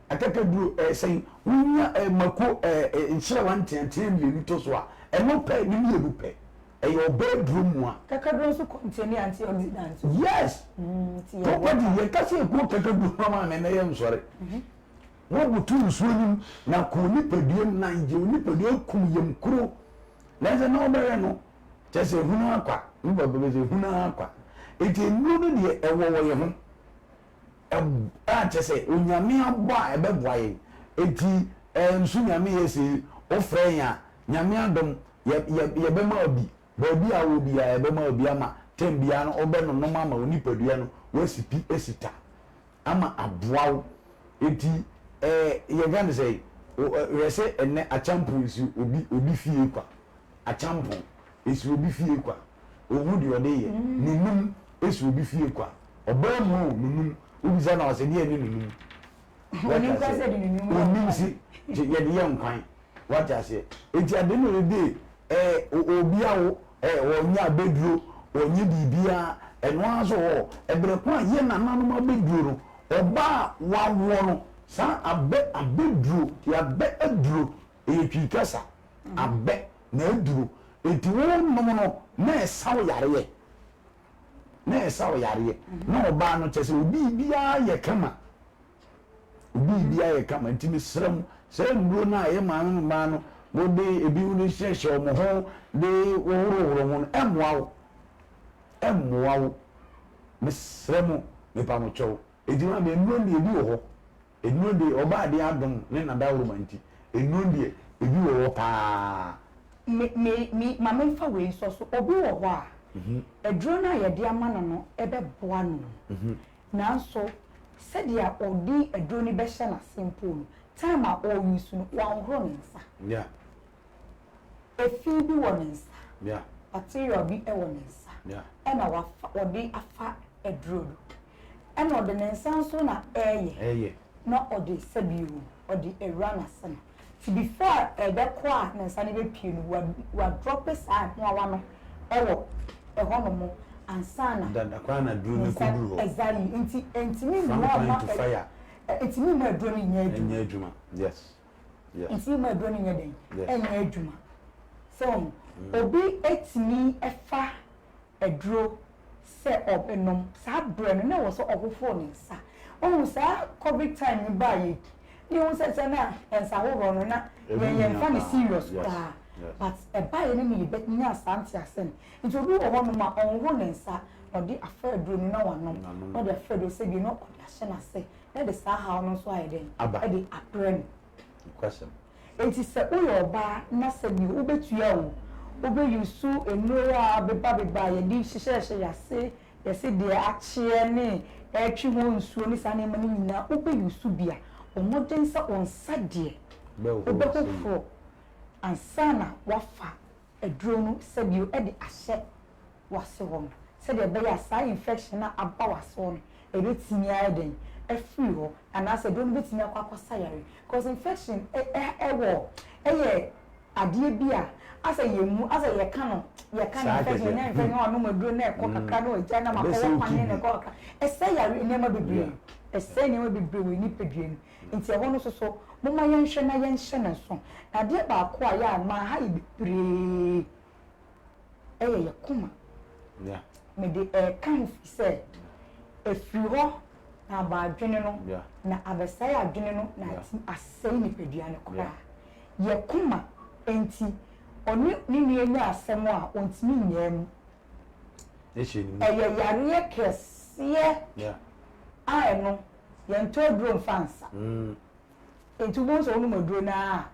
Akakaduro ɛyɛ sɛn? Wonya eh, mako eh, eh, nhyerɛwa nteatea mmienu to so a, ɛno pɛ ne mmienu pɛ. Ɛyɛ ɔbaa aduro mua. Kakaduro nso contain antioxidants o. Yes. Mm, Property yɛ kasi ekuo kakaduro ma maame na yɛ nsɔre. Wɔn butu nsuo nim na kɔ nipadua mu na gye nipadua kum yam kuro. Na ɛsɛ na ɔbɛyɛ no kyɛ sɛ ehunu akwa ne papa bɛ sɛ ehunu akwa. Eti nnuro no deɛ ɛwɔ wɔ yɛ ho. A kyɛ sɛ Onyame abɔ a ɛbɛboa yɛn. Eti ɛɛ nso Nyame yɛ sɛ ofrɛ yɛn a Nyame adom yɛ yɛ yɛbɛma wo bi, baabi a wowɔ biara yɛbɛma wo bi ama term biara no wobɛnonom ama wo nipadua no woasi pi asi ta ama aboa wo. Enti eh, yɛka no sɛn, hwɛ sɛ ɛnnɛ akyampɔn esi obi obi fie kwa, akyampɔn esi obi fie kwa, ohu deɛ ɔde yɛ, nunum esi obi fie kwa, ɔbaa mu o nunum, wobisa no a ɔsɛ deɛ ne nunum. Onim koraa sɛ yɛde nunum yɛ nkwan. Onim se yɛde yɛ nkwan. Wate aseɛ? Enti at the end of the day, eh, obi awo, eh, ɔnyɛ abɛduro, ɔnyɛ biribiara, ɛno ara nso wɔ hɔ. Ɛberɛ ko a yɛn nananom abɛduro no, ɔbaa a wawoɔ no, saa abɛ, abɛduro, abɛ aduro, ɛyɛ Twi kasa, abɛ na aduro. Enti wonom no, na ɛsa wo yareɛ. Na ɛsa wo yareɛ. Na ɔbaa no, kyerɛ sɛ wo biribiara yɛ kama. Obi biribi ayɛ kama nti mesrɛ mo saa nnuro no a yɛ maame no mmaa no mode ebi de hyehyɛ wɔn ho de wɔhorohoro ho no ɛmmoa wo ɛmmoa wo mesrɛ mo mepa mo kyɛw eti maame nnuro deɛ ebi wɔ hɔ nnuro deɛ ɔbaa deɛ adom ne nadaworoma nti nnuro deɛ ebi wɔ hɔ paa. Me me me ma memfa wei nsɔ so obi wɔ hɔ a aduro no a yɛde ama no no ɛbɛboa no. Nanso sɛdeɛ ɔde aduro no bɛhyɛ n'ase mpo no, time a ɔre use no, wanhohoro ne nsa. Yeah. Efi bi wɔ ne nsa. Yeah. Bacteria bi wɔ ne nsa. Yeah. Ɛna wafa, ɔde afa aduro no. Ɛna ɔde ne nsa nso na ɛreyɛ. Ɛreyɛ. Na ɔde sɛbi o, ɔde awura n'ase no. Nti before a ɛbɛkɔ a ne nsa no bɛpue no, wa wa drɔpe saa mmoawa no wɔ ɛhɔnom ansa na Dada koraa na aduro ne no nsa kɔduru hɔ. Exactly. Nti ɛntumi From mmoa pan mma to fire. ɛntumi mma aduro no nyɛ adwuma. Ɛnyɛ adwuma. Yes. Yes. Ɛntumi mma aduro no nyɛ dɛn? Yes. Ɛnyɛ adwuma. So obi tumi fa aduro sɛ ɔbɛnom, saa berɛ no na ɛwɔ sɛ ɔhohoro ne nsa. Wohu saa covid time no baeɛ yi, na yɛhu sɛ sɛ na nsa hohoro no na yɛn yɛmfa no serious koraa. But ɛbaeɛ no na yɛbɛnya saa nteaseɛ no. Nti obi wɔ hɔnom a ɔnhohoro ne nsa, na ɔde afa aduro no na wanom, na ɔde afa aduro sɛ bio na ɔde ahyɛ n'ase, na ɛde saa haw no nso ayɛ dɛn? Ɛde abrɛ no. Enti sɛ woyɛ ɔbaa na sɛ deɛ wobɛtua o, wobɛ use nnuro a beba beba a yɛde hyehyɛhyehyɛ yɛase, yɛse deɛ akyeɛ ne ɛretwe ho nsuo ne saa nneɛma no nyinaa wobɛ use bi a, bɔ mmɔden sɛ wo nsa deɛ wobɛhohoro ansa na woafa aduro no sɛdeɛ de ahyɛ w'ase hɔ no, sɛdeɛ ɛbɛyɛ a saa infection no a aba w'ase hɔ no, ɛbɛtumi ayɛ dɛn afiri hɔ, anaasɛ aduro no bɛtumi akɔ akɔsa yareɛ. Because infection ɛ ɛ ɛwɔ ɛyɛ adeɛ bi a asɛ yɛn mu asɛ yɛka no yɛka no infection yɛnya infection na wanom aduro na ɛkɔ kakra na wagyae na makɔwɔ paneɛ na ɛkɔ kakra, ɛsɛe yareɛ nneɛma bebree. Ɛsɛe nneɛma bebree wɔ yɛn nipadua mu. Nti ɛhɔ no nso so, momma yɛnhwɛ na yɛnhyɛ no nso. Na adeɛ baako a ɛyɛ a ɛma ha yɛ bebree yɛ yɛn koma. Mede reka ho firi sɛ, ɛfiri hɔ na aba adwene no, na abɛsɛe adwene no na atumi asɛe nipadua no koraa. Yɛn koma nti, ɔne ne nua nya asɛm a, ɔntumi nnyaa mu. Ɛyɛ yareɛ kɛseɛ a ɛno yɛntɔ aduro mfa nsa. Nti wobɛhu sɛ wonom aduro no ara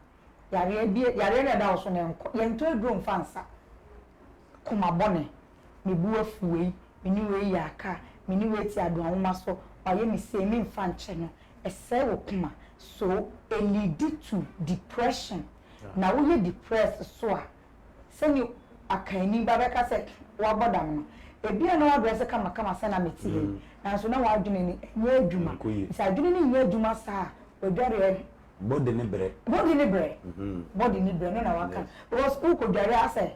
a, yareɛ bi, yareɛ no a ɛda wo so no ɛnkɔ. Yɛntɔ aduro mfa nsa. Koma bɔne, me bo afu wei, me ne wei yɛ aka, me ne wei te adoanwoma so, wayɛ me sei, memfa nkyɛ no. Ɛsɛe wo koma. So ɛleadi to depression. Na woyɛ depressed so a, Sɛnea akanni ba bɛka sɛ wabɔ dam no, ebia na wadrɛse kamakama sɛ na mete ha yi, nanso na w'adwene no nyɛ adwuma. Sɛ adwene no nyɛ adwuma saa a, wadwareɛ. Body no brɛ. Body no brɛ. Body no brɛ, ɛno na waka. Because wokɔdware a sɛ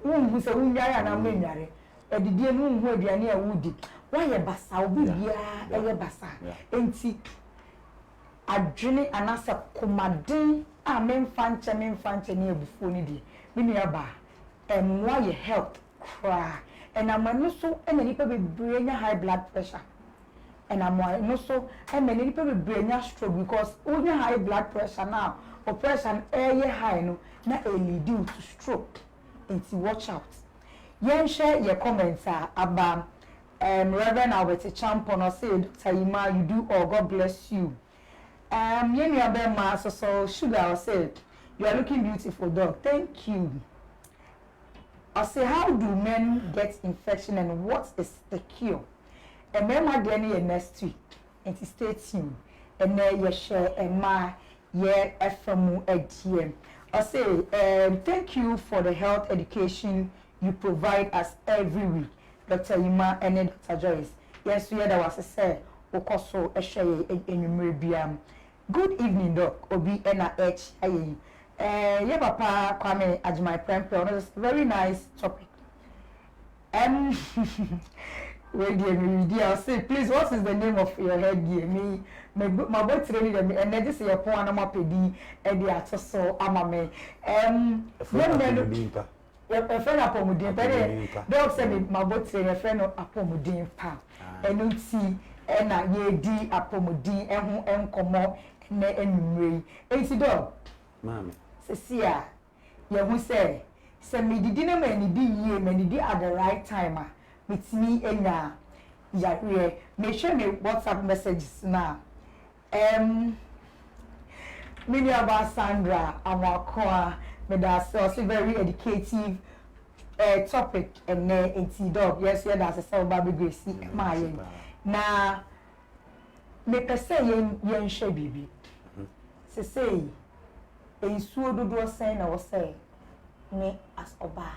wonhu sɛ wonware anaa mennware. Adidie no wonhu aduane a woredi. Woayɛ basaa, wo biribiara yɛ basaa. Enti Adwene anaasɛ komaden a memfa nkyɛ memfa nkyɛ ne abufuo no deɛ, me nua baa, ɛmmoa yɛ health koraa. Ɛnam ɛno so na nnipa bebree anya high blood pressure. Ɛnam ɛno so ma nnipa bebree anya stroke because wonya high blood pressure no a, wo pressure no ɛreyɛ high no na ɛleadi wo to stroke. Nti watch out. Yɛnhwɛ yɛ comments a aba. Erm Rev Albert Acheampong ɔse Doctor Yima you do all God bless you Erm yɛn nua bɛɛma soso Sugar ɔse you are looking beautiful doc thank you Ɔse how do men get infection and what is the cure Mmarima deɛ no yɛ next week nti stay tuned Ɛnɛ yɛhwɛ mmaa yɛ ɛfa mu deɛ Ɔse erm thank you for the health education you provide us every week Doctor Yima ne Doctor Joyce, yɛn nso yɛda wo ase sɛ wokɔ so hwɛ yɛn anwummere biara. Good evening Doc, obi na ɛrekyia yɛn yi. Eh, yɛ papa Kwame Agyemang Prempeh, ɔno nso sɛ very nice topic. Ɛm, wei deɛ me redi a, ɔse please what is the name of your head gear? Me, me, mabɔ tire no deɛ, ɛnɛ gye sɛ yɛpɔn a na moapɛ din de ato so ama me. Ɛm, yɛn mmerɛ no. Yɛfrɛ no apɔmuden pa. Ɛne dɔk sɛ me mabɔ tire no yɛfrɛ no apɔmuden pa. Ɛno nti na yɛredi apɔmuden ho nkɔmmɔ ɛnnɛ anwummerɛ yi. Enti dɔk, seesei a yɛahu sɛ, sɛ medidi na mannidi yie, mannidi at the right time a, metumi anya yareɛ. Mehwɛ me WhatsApp messages no a, Erm me nuabaa Sandra Amoakoa medaase ɔse very educative eh topic ɛnɛ nti dɔg yɛn nso yɛda ase sɛ woba bɛ grace maa yɛn na mepɛ sɛ yɛn yɛnhwɛ biribi sesei nsuo dodoɔ sɛn na ɛwɔ sɛ me as ɔbaa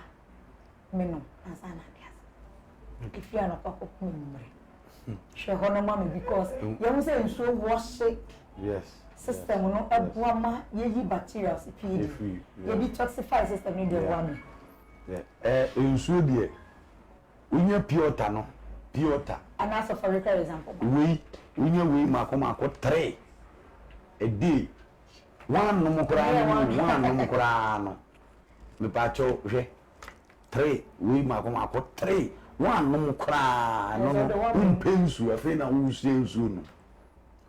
menom ansa na ade asa. Ɛfiri anɔpa kɔpem anwummerɛ. Hwɛ hɔ no ma me because yɛhu sɛ nsuo wɔhye system no ɛboa ma yɛyi bacterials pii de yɛ detoxify system no deɛ ɛboa me. Nsuo deɛ wonya pure water no pure water. Anaasɛ for record example. Wei wonya wei mako mako three a day woannom koraa no woannom koraa no. Mepaakyɛw hwɛ three wei mako mako three woannom koraa no no wompɛ nsuo afei na wosua nsuo nom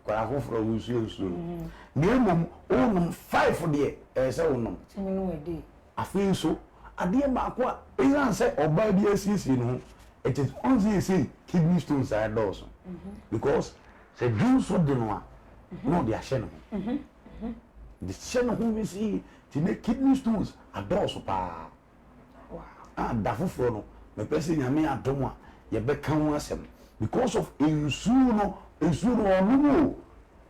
akwadaa foforɔ a wosua nsuo nom na mmom wonom five deɛ ɛyɛ sɛ wonom afei nso adeɛ baako a ɛsiane sɛ ɔbaa bi asiesie ne ho it is ɔn sɛ yɛsei kidney stones a ɛdɔɔso because sɛ dwonso de no a na ɔde ahyɛ ne ho de hyɛ ne ho wesii Nti nɛ kidney stones adɔɔso paa. A da foforɔ no mepɛ sɛ Nyame adom a yɛbɛka ho asɛm because of nsuo no, nsuo no ɔnom o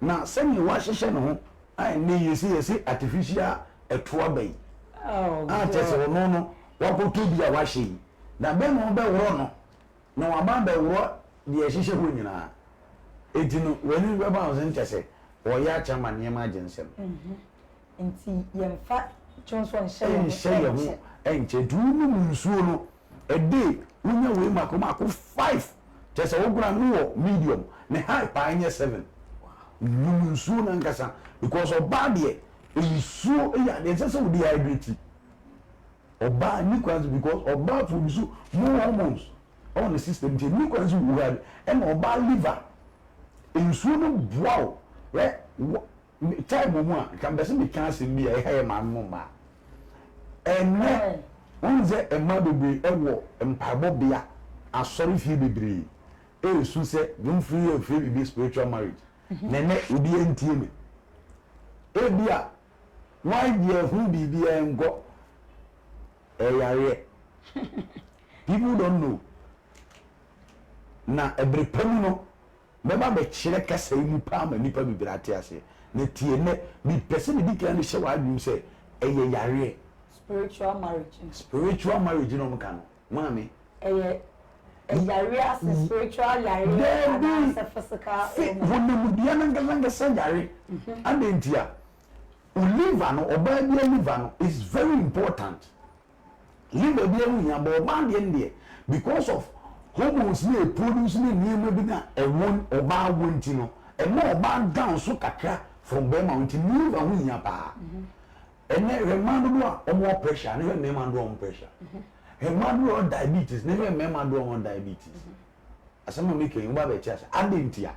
na sɛdeɛ wahyehyɛ ne ho a ɛnɛ yi yɛse yɛse artificial ɛto aba yi a kyerɛ sɛ ɔno no wakɔtɔ bi a wahyɛ yi da bɛn na ɔbɛworɔ no na waba abɛworɔ deɛ ɛhyehyɛ hɔ nyinaa enti no w'ani bɛba ho sɛ nkyɛ sɛ ɔyɛ akyɛ ama nneɛma agye nsam. Nti yɛmfa dwonsɔ nhyɛ yɛn ho nhyɛ yɛn ho nkyɛ. Nti wonom nsuo no a day wonya wei mako mako five kyerɛ sɛ wo koraa no wɔ medium. Ne high paa nyɛ 7. Nom nsuo no ankasa because ɔbaa deɛ nsuo yɛ adeɛ ɛnsɛ sɛ wo dehydrate. Ɔbaa nni kwan sɛ because ɔbaa produce more hormones ɛwɔ ne system nti ɛnni kwan sɛ wo hydrate ɛna ɔbaa liver nsuo no boa wo hwɛ wɔ time wɔ mu a nka mpɛ sɛ meka asɛm bi a ɛha yɛ maame mo mmaa ɛnɛ wɔn sɛ mmaa bebree ɛwɔ mpaebɔ bea asɔre fie bebree ɛresu sɛ dwomfiri yɛ mfiri biribi spiritual marriage na ɛnɛ obi antie me ebi a wɔayɛ ho biribi ɛnkɔ ɛyareɛ people don't know na ɛbere pa mu no mɛba bɛkyerɛ kasa yi mu paa ma nipa bebree ate aseɛ na tie nnɛ mepɛ sɛ medi kan de hyɛ w'adwene sɛ ɛyɛ yareɛ. Spiritual marriage. Spiritual marriage na ɔmo ka no maame. Ɛyɛ yareɛ ase spiritual yareɛ anaasɛ physical ailment. Honamdua no ankasa ankasa yare. Adɛn nti a wo liver no ɔbaa biara liver no is very important. Liver biara ho hia but ɔbaa deɛ no deɛ because of hormones na ɛproduce ne nneɛma bi na ɛwɔ ɔbaa wɔ nti no ɛma ɔbaa down so kakra from bɛrima ho nti liver ho hia paa. Ɛnɛ hwɛ mmaa dodoɔ a wɔwɔ pressure ne hwɛ mmarima dodoɔ a wɔwɔ pressure. Hwɛ mmaa dodoɔ a wɔwɔ diabetes ne hwɛ mmarima dodoɔ a wɔwɔ diabetes. Asɛm a meka yi woba abɛte ase. Adɛn ntia?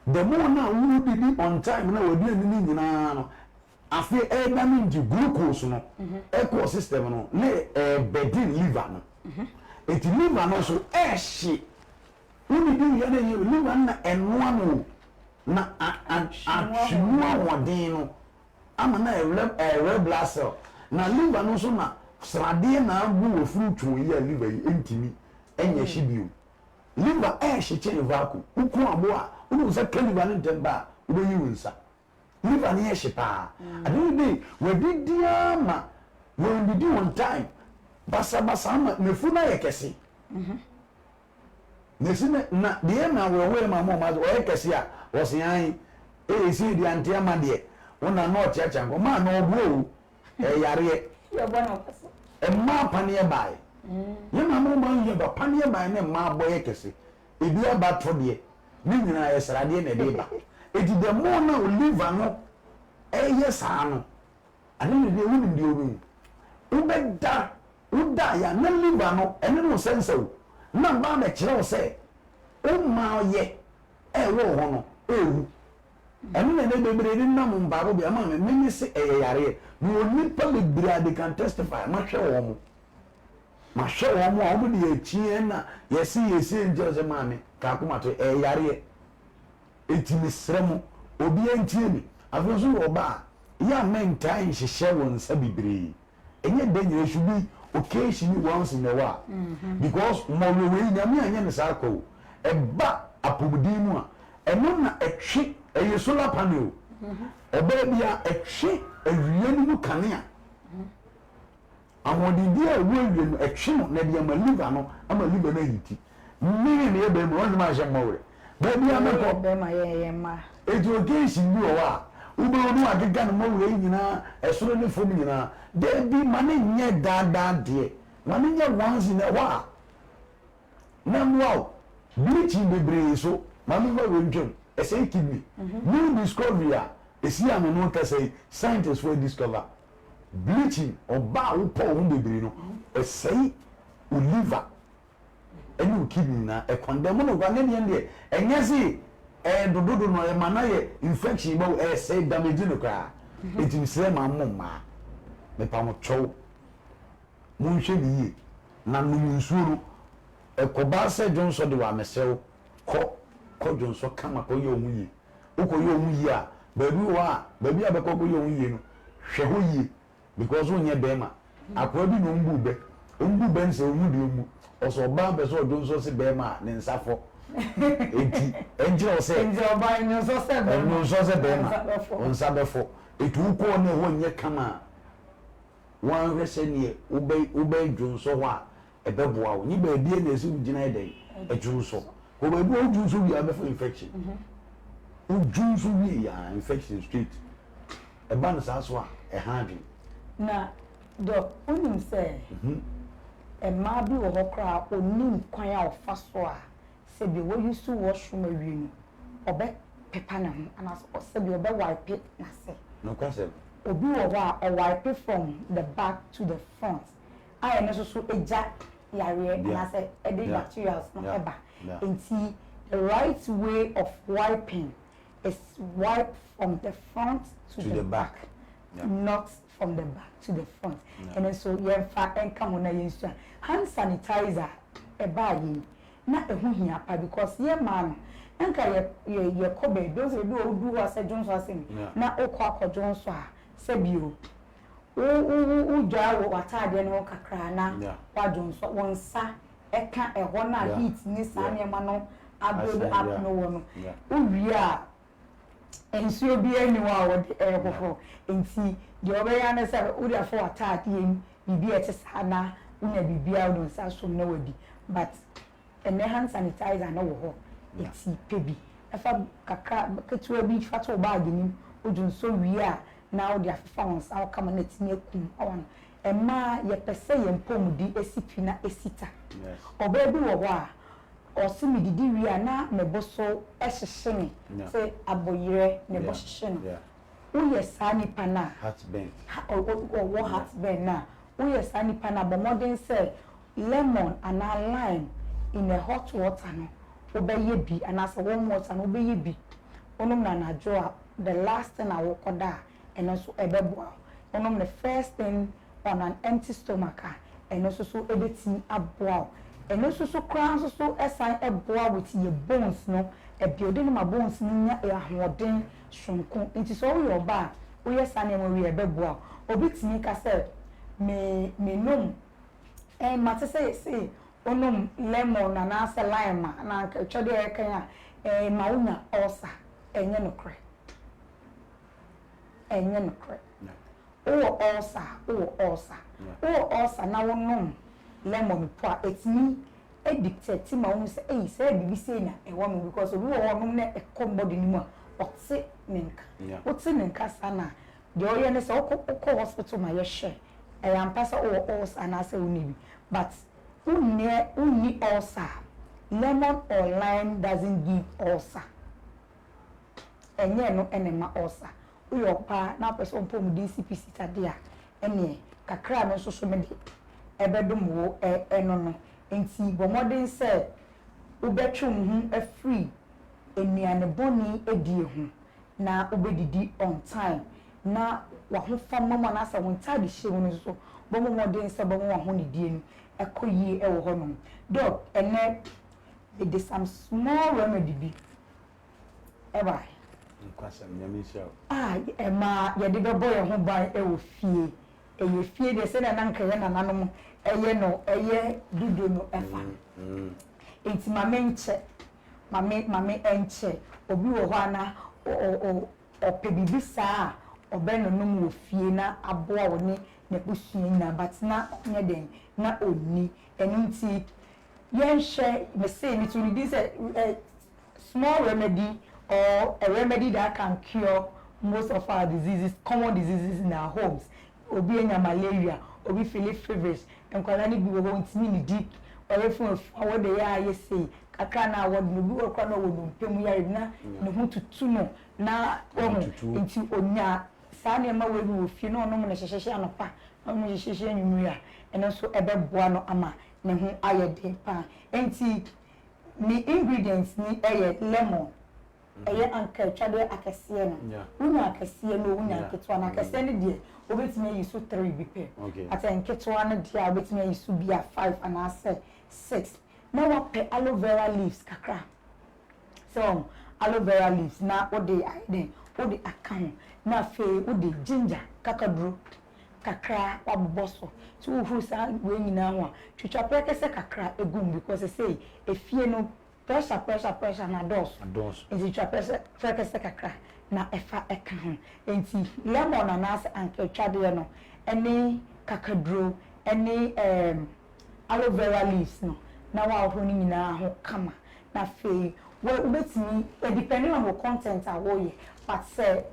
The more na wodidi on time na w'aduane no nyinaa no afei ɛredane nti glucose no ɛkɔ system no na ɛrebɛden liver no. Eti liver no nso ɛrehye. Wodidi wie na ɛyɛ liver no na ɛnoa no na atwe mu ahoɔden no ama na ɛyɛ red blood cell na liver no nso na sradeɛ na agu wɔ funu twon yi a liver yi ntumi nyɛ hye bio. Liver ɛyɛ hye kyɛn vacuum. Woko aboa a wode wo nsa ka liver no ntɛm pɛ a wobɛyi wo nsa. Liver no yɛ hye paa. At the end of the day wadidi ara ma wandidi on time basabasa ama n'afu no ayɛ kɛse. Na esi ne na deɛ na awerɛhoɔ yɛ maa mo ɔmaa ɔyɛ kɛse a ɔse ae ee sei deɛ ante ama deɛ wo na na ɔkyeakyea nka ɔmaa na ɔboa o ɛyɛ yareɛ mmaa paneɛ bae yɛ maame ɔmaa yɛ ba paneɛ bae ne mmaa bɔ yɛ kɛse ebi aba to deɛ ne nyinaa yɛ sradeɛ na ɛde ba eti the more na liver no ɛyɛ saa no Ade no deɛ wonim deɛ wobɛhu. Wobɛda, wodaeɛ a na liver no ɛne no resɛnsɛ wo na ba abɛkyerɛ wo sɛ wo mmaeɛ a ɛwɔ wo ho no ɛrewu. Ɛno na ɛnɛ bebree de nam mpaebɔ bea ma me, me me se ɛyɛ yareɛ. Mewɔ nnipa bebree a they can testify, mahwɛ wɔn. Mahwɛ wɔn a wɔn de akyi ɛna yɛse yɛse nkyerɛ sɛ maame ka akoma to ɛyɛ yareɛ. Enti mesrɛ mo, obiara ntie me. Afei nso yɛ ɔbaa a, yɛ a mɛntaa nhyehyɛ wo nsa bebree. Ɛnyɛ da nyinaa, it should be occasionally once in a while. Because mmɔwerɛ wei, Nyame anyɛ no saa kwa o. Ɛba apɔmuden mu a, ɛno na ɛtwe, ɛyɛ solar panel o. Ɔbaa biara, ɛtwe awia no mu kanea. Ahoɔden biara a ɛwɔ awia no, ɛtwe no na ɛde ama liver no ama liver no ayi ti. Me ne meyɛ barima, wɔn ntoma nhyɛ mmɔ werɛ. Baabi a mɛkɔ. Bɛrima yɛ yɛ mma. Eti occasion bi wɔ hɔ a, wobɛhu no wakeka ne mmɔ werɛ yi nyinaa, ɛsoro ne fam nyinaa. Dabi, ma no nyɛ daa daa deɛ. Ma no nyɛ once in a while. Na mmoa wo. Bleaching bebree so, ma memfa wei ntwam, ɛsɛe kidney. New discovery a ɛsi ano no kasa yi, scientists foɔ adiscover. Bleaching, ɔbaa a wopɔ wo ho bebree no, ɛsɛe wo liver ɛne wo kidney nyinaa. Ɛkɔndɛm no koraa, ne deɛ no deɛ, ɛnyɛ se ɛyɛ dododo no, ɛma no ayɛ infection ba wo, ɛsɛe, damage no koraa. Enti mesrɛ maa mo mmaa, mepa mo kyɛw, monhwɛ no yie, na nom nsuo no. Ɛkɔbaa sɛ dwonsɔ de wo a, mesrɛ wo, kɔ, kɔ dwonsɔ kama, kɔyɛ wo ho yie. Wokɔyɛ wo ho yie a, baabi wɔ hɔ a, baabi a wobɛkɔ akɔyɛ wo ho yie no, hwɛ hɔ yie because wonyɛ bɛrima. Akoa bi na ɔmbu bɛ, ɔmbu bɛ no sɛ ɔhu deɛ ɔmmu. Ɔsɛ ɔbaa pɛ sɛ ɔdwonsɔ se bɛrima a, ne nsa fɔ. Enti ɛnkyerɛ wo sɛ. Enti ɔbaa nnwonsɔ sɛ bɛrima. Ɔnnwonsɔ sɛ bɛrima, wo nsa bɛfɔ. Enti wokɔɔ na ɛhɔ nyɛ kama a, woanhwɛ sɛdeɛ wobɛ wobɛdwonsɔ hɔ a, ɛbɛboa wo. Nye baabi a na ɛsɛ wogyina yɛ dɛn ɛdwonsɔ. Kɔ baabi a wodwonsɔ wie a wobɛfa infection. Wodwonsɔ wie a infection straight. Ɛba no saa so a ɛha adwene. Na dɔk wonim sɛ mmaa bi wɔ hɔ koraa a ɔnnim kwan a ɔfa so a. Sɛbi wayi washroom awie no, ɔbɛpepa ne ho anaasɛ sɛbi ɔbɛwipe n'ase. Nokwasɛm. Obi wɔ hɔ a ɔwipe from the back to the front a ɛno nso so gya yareɛ anaasɛ ɛde bacterials no ɛba. Nti the right way of wiping is wipe from the front to the back, not from the back to the front. Ɛno nso yɛmfa nka ho na yɛnsua. Hand sanitizer ɛbaa yɛn na ɛho hia pa because yɛn mmaa no nka yɛ yɛ yɛkɔ baabi o, sɛ ebi wɔ odu hɔ asɛ dwonso asɛm na okɔ akɔ dwonso a, sɛbi o, wo wo wo dwa wɔ w'ataadeɛ no ho kakra na wadwonso, wɔn nsa ɛka ɛhɔ na heat ne saa nneɛma no abuild up no wɔ no. Wowie a, nsuo bi ani hɔ a wɔde ɛɛhohoro, nti deɛ ɔbɛyɛ ne sɛ wode afɔ w'ataadeɛ mu, biribi a ɛte saa, na wonya biribi a wode nsa som na wadi. But ɛnɛ hand sanitizer no wɔ hɔ, eti pɛ bi ɛfa kakra ketewa bi fa to baage nim, wodwo nso wie a na wode afefa wɔn nsa kama na etimi akum ɔwɔ no. Mmaa, yɛpɛ sɛ yɛn mpɔmudi esi pi na esi ta. Ɔbaa bi wɔ hɔ a ɔsi mi didi wie a na me bo so ɛhyehye me sɛ abɔyerɛ ne bo hyehye no. Woyɛ saa nipa na heartburn, ɔwɔ heartburn na woyɛ saa nipa na, bɔ mmɔden sɛ lemon anaa lime in a hot water no wobɛyɛ bi, anaasɛ warm water no wobɛyɛ bi, wonom na anadwo a, the last thing a wokɔda a, ɛno nso ɛbɛboa wo. Wonom the first thing on an empty stomach a, ɛno nso so ɛbɛtumi aboa wo. Ɛno nso so koraa nso so ɛsan ɛboa with your bones no, ɛbuild no ma bones no nya ahoɔden sononko. Nti sɛ woyɛ ɔbaa a woyɛ saa nneɛma wie, ɛbɛboa wo. Obi tumi ka sɛ me menom mate sɛ yɛse wonom lemon anaasɛ lime a na anka atwa deɛ ɛka a ma wonya ulcer. Ɛnyɛ nokorɛ, ɛnyɛ nokorɛ. Wowɔ ulcer, wowɔ ulcer, wowɔ ulcer na wonom lemon po a, ɛtumi ɛdictate ma wohu sɛ ɛyi sɛ biribi sei na ɛwɔ no, because obi wɔ hɔ ɔnom na ɛkɔ body no mu a, ɔte ne nka. Wote ne nka saa na deɛ ɔyɛ ne sɛ wokɔ hospital ma yɛhwɛ ɛyɛ ampa sɛ wowɔ ulcer anaasɛ wonni bi. But wonni ulcer, lemon or lime doesn't give ulcer. Ɛnyɛ no ɛna ɛma ulcer. Woyɛ ɔbaa na wopɛ sɛ ɔmpɔ si pisi tade a, ɛneɛ kakra no nso so mede ɛbɛdom wo ɛno no. Nti bɔ mmɔden sɛ wobɛtwe wo ho afiri nnuane bɔne adie ho na wobɛdidi on time na w'ahofama mu anaasɛ wo ntaade hyɛ mu no nso, bɔ mmɔden sɛ bɛma w'ahonidie no ɛkɔ yie ɛwɔ hɔnom. Doc, ɛnɛ mede some small remedy bi ɛbae Nkwasɛm, Nyame nhyira wo. A ɛma yɛde bɛbɔ yɛn ho ban ɛwɔ fie. Ɛyɛ fie deɛ, sɛdeɛ na nka yɛ nananom ɛyɛ no, ɛyɛ dodo no ɛfa no. Nti maame nkyɛ maame maame nkyɛ obi wɔ hɔ a na ɔ ɔ ɔpɛ biribi saa a ɔbɛnonom wɔ fie na aboa wɔ ne n'abusua nyinaa, but na ɔnyɛ den na ɔnni ɛno. Nti yɛnhwɛ mese ne to ne din sɛ small remedy or a remedy that can cure most of our diseases, common diseases in our homes. Obi anya malaria, obi feel feverish, nkwadaa no bi wɔ hɔ ntumi ne di, ɔyɛ fún efu a wɔde yɛ ayɛ sei kakra na awɔ no. Obi wɔ kora na ɔwɔ nnompe mu yare na ne ho tutu no na ɔho, nti onya saa nneɛma wɔ bi wɔ fie na ɔnom no hyehyɛhyɛ anɔpa na ɔnom hyehyɛhyɛ anwummerɛ a, ɛno nso ɛbɛboa no ama ne ho ayɛ den paa. Nti ne ingredients ni ɛyɛ lemon, ɛyɛ anka atwadeɛ akɛseɛ no. Wonya akɛseɛ no, wonya nketewa no. Akɛseɛ no deɛ, wobɛtumi ayi so three bi pɛ. Ata nketewa no deɛ a, wobɛtumi ayi so bi a five anaasɛ six. Na wapɛ aloe vera leaves kakra so, aloe vera leaves na wode ayɛ den, wode aka ho, na afei wode ginger kakaduro kakra wabobɔ so. Nti wohuru saa wei nyinaa ho a, twitwa prɛkɛsɛ kakra egu mu because sɛ efie no pressure, pressure, pressure na dɔɔso. Adɔɔso. Nti twa prɛkɛsɛ kakra na ɛfa ɛka ho. Nti lemon anaasɛ anka atwadeɛ no ɛne kakaduro ɛne aloe vera leaves no na wahohoro no nyinaa ho kama. Na afei wo wobɛtumi, depending on wo content a wɔyɛ, but sɛ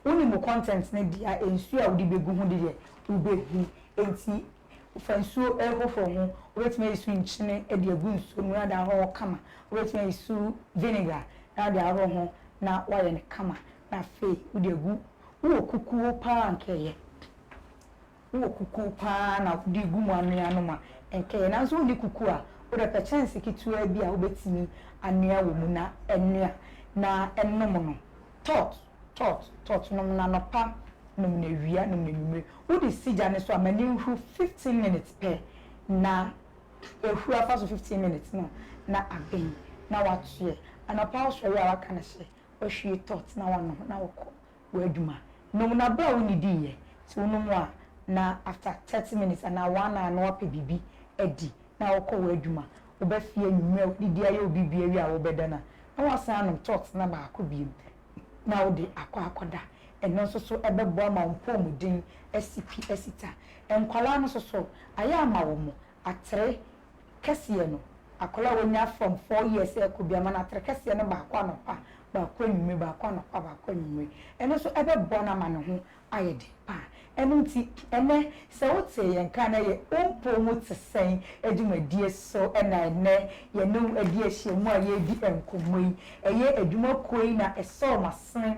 wonim wo content no deɛ a, nsuo a wode bɛgu ho deɛ wobɛhu. Nti Fa nsuo hohoro ho. Wobɛtumi ayi so nkyene de agu nsuo mu na wode ahoro ho kama. Wobɛtumi ayi so vinegar na wode ahoro ho na woayɛ no kama na afei wode agu. Wowɔ kukuo pa ara a anka ɛyɛ. Wowɔ kukuo pa ara na wode gu mu anoa nom a, anka ɛyɛ. Nanso wonni kukuo a, wode pɛ kyɛnse ketewa bi a wobɛtumi anoa wɔ mu na noa na nom no. Tot, tot, tot, nom no anɔpa, nom no awia, nom no anwummere. Wode si gya no so a, ma no nhuru 15 minutes pɛ na ahuru afa so 15 minutes no na aben na woatoɛ. Anɔpa wosɔre a woaka no hyɛ, woahwie tot na woanom na wokɔ w'adwuma. Nom no aberɛ a wonnidiiɛ. Nti wonom a na after 30 minutes anaa one hour na woapɛ biribi adi na wokɔ w'adwuma. Woba fie anwummerɛ a woadidi ayɛ wo biribi awie a wobɛda no a, na woasan anom tot na baako bio na wode akɔ akɔda. Ɛno nso so ɛbɛboa ma wo mpɔmuden asi pi asi ta. Nkwadaa no nso so, ayɛ ama wɔn atere kɛseɛ no. Akwadaa a wanya from 4 years rekɔ biara, ma no atere kɛseɛ no baako anɔpa, baako anwummere, baako anɔpa, baako anwummere. Ɛno nso ɛbɛboa no ama ne ho ayɛ den paa. Ɛno nti, ɛnnɛ, sɛ wote yɛn nka na ɛyɛ Wo Mpɔw Mu Te Sɛn dwumadie so na ɛnnɛ yɛne wo adi ahyiamu a yɛredi nkɔmmɔ yi. Ɛyɛ adwuma kuo yi na ɛsɔɔ m'asene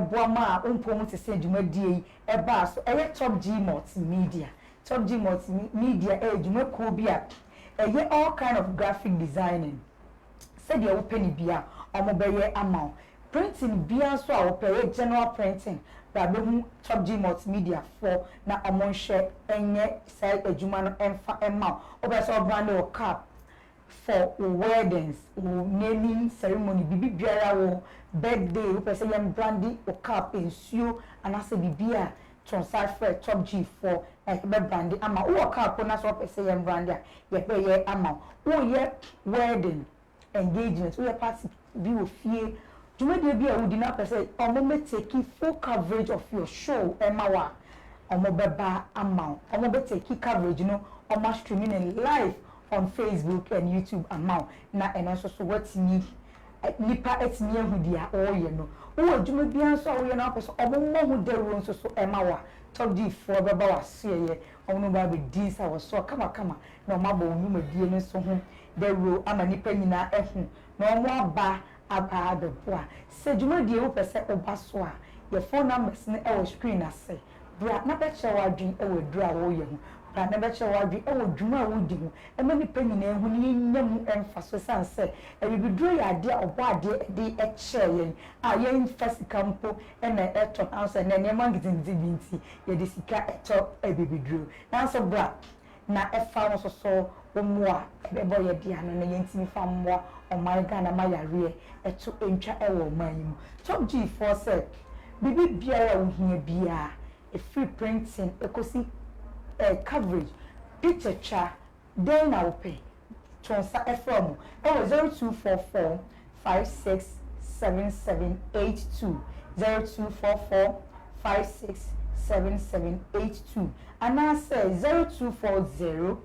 boa maa Wo Mpɔw Mu Te Sɛn dwumadie yi baa so. Ɛyɛ Top G Multimedia. Top G Multimedia yɛ dwuma kuo bi a ɛyɛ all kind of graphic designing. Sɛdeɛ wopɛ no biara, wɔbɛyɛ ama wo. Printing biara nso a wopɛ, ɛyɛ general printing, bra bɛhu Top G Multimedia foɔ na wɔnhwɛ nyɛ saa adwuma no mfa mma wo. Wopɛ sɛ wo brande wo cup for wo weddings, wo naming ceremony, biribi biara, wo birthday, wopɛ sɛ yɛn brande wo cup, nsuo anaasɛ biribi a, to nsa frɛ Top G foɔ na yɛbɛ brande ama wo. Wowɔ cup na sɛ wopɛ sɛ yɛn brande a, yɛbɛyɛ ama wo. Woyɛ wedding, engagement, woyɛ party bi wɔ fie, dwumadie bi a wodi na wopɛ sɛ ɔmo mɛ take full coverage of your show ɛma wo a, ɔmo bɛba ama wo. Ɔmo bɛ take coverage no, ɔmo streaming it live on Facebook and YouTube ama wo na ɛno nso so watumi nipa atumi ahu deɛ ɔreyɛ no. Wowɔ adwuma biara nso a woyɛ na wopɛ sɛ ɔmo mmɔ ho dawuro nso so ɛma wo a, Top G foɔ bɛba w'asoɛyɛ, ɔmo ne wo ba abɛdi nsawɔsoɔ kamakama na ɔmo abɔ wo nnwumadie no nso ho dawuro ama nipa nyinaa ahu na ɔmo aba aba abɛboa. Sɛ dwumadie wopɛ sɛ woba so a, yɛ phone numbers no ɛwɔ screen ase. Bra na bɛkyerɛ w'adwene ɛwɔ aduro a wɔreyɛ ho. Bra na bɛkyerɛ w'adwene ɛwɔ dwuma a wodi ho. Ɛma nipa nyinaa hu na yɛnya mu mfaso ɛsiane sɛ abibiduro yɛ adeɛ a ɔbɔ adeɛ de kyerɛ yɛn a yɛmfa sika mpo ɛna ɛtɔ, nanso ɛnɛ nneɛma nketenkete bi nti yɛde sika ɛtɔ abibiduro. Nanso bra na ɛfa wo nso so wo mmoa ɛbɛbɔ yɛ de ano na yɛntumi fa mmoa ɔman Ghana ma yareɛ ɛto ntwa ɛwɔ ɔman yi mu. Top G foɔ sɛ biribi biara a wohia biara, ɛfiri printing ɛkɔsi coverage, picture twa, dɛn na wopɛ, to nsa ɛfrɛ mo ɛwɔ 0244 567782, 0244 567782 anaasɛ 0240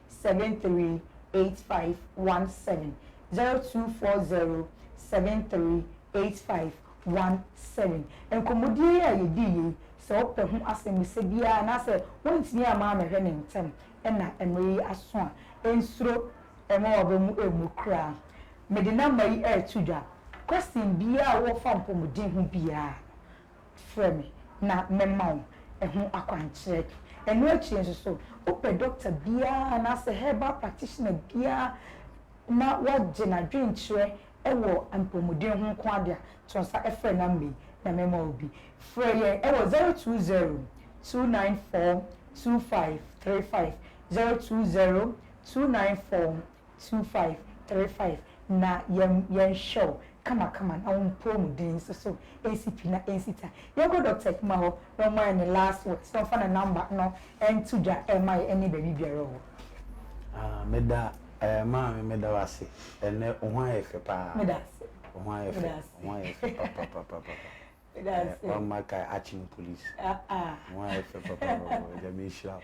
738517, 0240 738517. Nkɔmmɔdie yi a yɛdi yi, sɛ wopɛ ho asɛmmisa biara anaasɛ wontumi ama amɛhwɛ ne ntɛm ɛna mmerɛ yi aso a, nsuro ɛma waba mu emu koraa. Mede number yi ɛreto dwa. Question biara a wɔfa mpɔmuden ho biara, frɛ me na mɛma wo ɛho akwankyerɛ. Ɛno akyi nso so, wopɛ doctor biara anaasɛ herbal practitioner biara na wagye n'adwenkyerɛ ɛwɔ mpɔmuden ho nko ade a, to nsa ɛfrɛ number yi na mɛma wo bi. Frɛ yɛn ɛwɔ 020 294 2535, 020 294 2535 na yɛn yɛnhwɛ wo kamakama na wo mpɔmuden nso so nsi pi na nsi ta. Yɛnkɔ Dr. Kuma hɔ na ɔma yɛn ne last words na ɔfa ne number no ɛnto dwa ɛma yɛ ɛne baabi biara wɔ. Ah, meda maame, meda wo ase. Ɛnɛ wo ho ayɛ fɛ paa. Meda ase. Wo ho ayɛ fɛ. Meda ase. Wo ho ayɛ fɛ papapapapa. Meda ase. Wamma kae Akyem Police. Ah ah. Wo ho ayɛ fɛ papapapa. Nyame nhyira wo.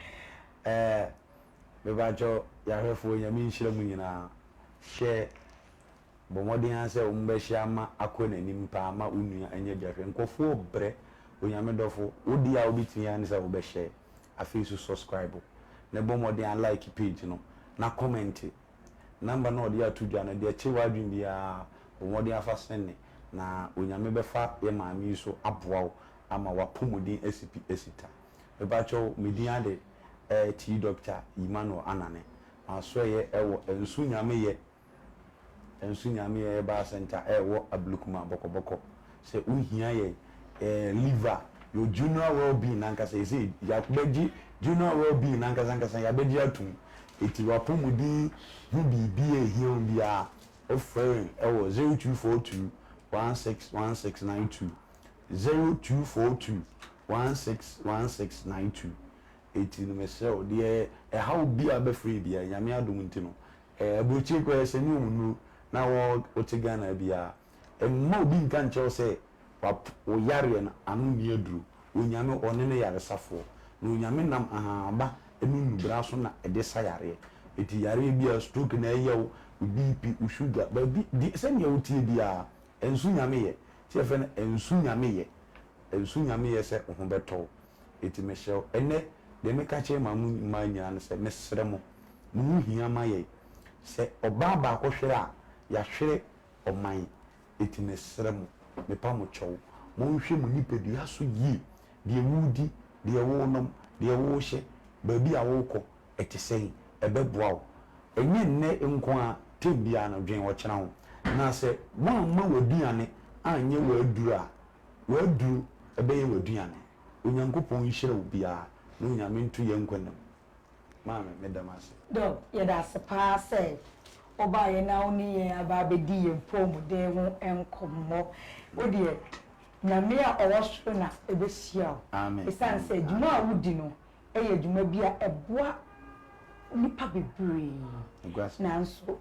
Mebakyɛw, yɛahwɛfoɔ, Nyame nhyira mu nyinaa. Hyɛ bɔ mmɔden ara sɛ wɔn bɛhyɛ ama akɔ n'anim paa ma wo nua anya bi ahwɛ. Nkurɔfoɔ brɛ. Onyame dɔfo, wo deɛ a wobɛtumi ayɛ ne sɛ wobɛhyɛ, afei so subscribe. na bɔ mmɔden a like page no na comment. Number no a ɔde ato dwa no, deɛ ɛkye w'adwene biara, bɔ mmɔden afa sɛne na Onyame bɛfa yɛ maame yi so aboa wo ama w'apɔmuden asi pi asi ta. Mepakyɛw, me din ade ɛɛ Tii Doctor Emmanuel Anane. M'asoɛeɛ ɛwɔ Nsu Nyame Yɛ Nsu Nyame Yɛ Herbal Centre a ɛwɔ Ablekuma Bɔkɔbɔkɔ. Sɛ wo hia yɛn ɛɛ liver, your general well being ankasa, yɛsɛ yɛabɛgye general well being ankasa ankasa yɛabɛgye atum. Eti w'apɔmuden ho biribi a ehia wo biara, wofrɛ yɛn ɛwɔ 0242 161692, 0242 161692. Eti no mesrɛ wo, deɛ ɛhaw biara bɛfrɛ yɛn biara, Nyame adom nti no, ɛɛ aburokyire koraa yɛsɛne wɔn nnuro na wɔ wote Ghana biara, mma obi nka nkyerɛ wo sɛ wap wo yareɛ no ano nni aduro. Onyame ɔne ne yaresafoɔ. Na Onyame nam ahaaba ne nnubra so na ɛde sa yareɛ. Eti yareɛ biara, stroke na ɛyɛ wo, wo BP, wo sugar, baabi, deɛ sɛdeɛ woteɛ biara, ɛnso Nyame yɛ. Nti yɛfrɛ no ɛnso Nyame yɛ. Ɛnso Nyame yɛ sɛ wo ho bɛtɔ wo. Enti mesrɛ wo, ɛnnɛ, deɛ meka kyerɛ ma mo mmaa nyinaa ne sɛ, mesrɛ mo, mo ho hia ma yɛn. Sɛ ɔbaa baako hwere a, yɛahwere ɔman. Enti mesrɛ mo, mepa mo kyɛw, monhwɛ mo nipadua so yie, deɛ woredi, deɛ worenom, deɛ worehyɛ, baabi a worekɔ, ɛte sɛn, ɛbɛboa wo. Ɛnyɛ nnɛ nko ara, tɛm biara no, dwen ɔkyena ho. Na sɛ woamma w'aduane anyɛ w'aduro a, w'aduro bɛyɛ w'aduane. Onyankopɔn nhyira obiara na Onyame nto yɛn nkwa nna mu. Maame, meda mo ase. Doc, yɛda ase paa sɛ wobaeɛ na wo ne yɛn aba abɛdi yɛn mpɔwmuden ho nkɔmmɔ. Wo deɛ, Nyame a ɔwɔ soro na ɛbɛhyira wo. Amen. Ɛsiane sɛ dwuma a wodi no yɛ dwuma bi a ɛboa nnipa bebree. Nanso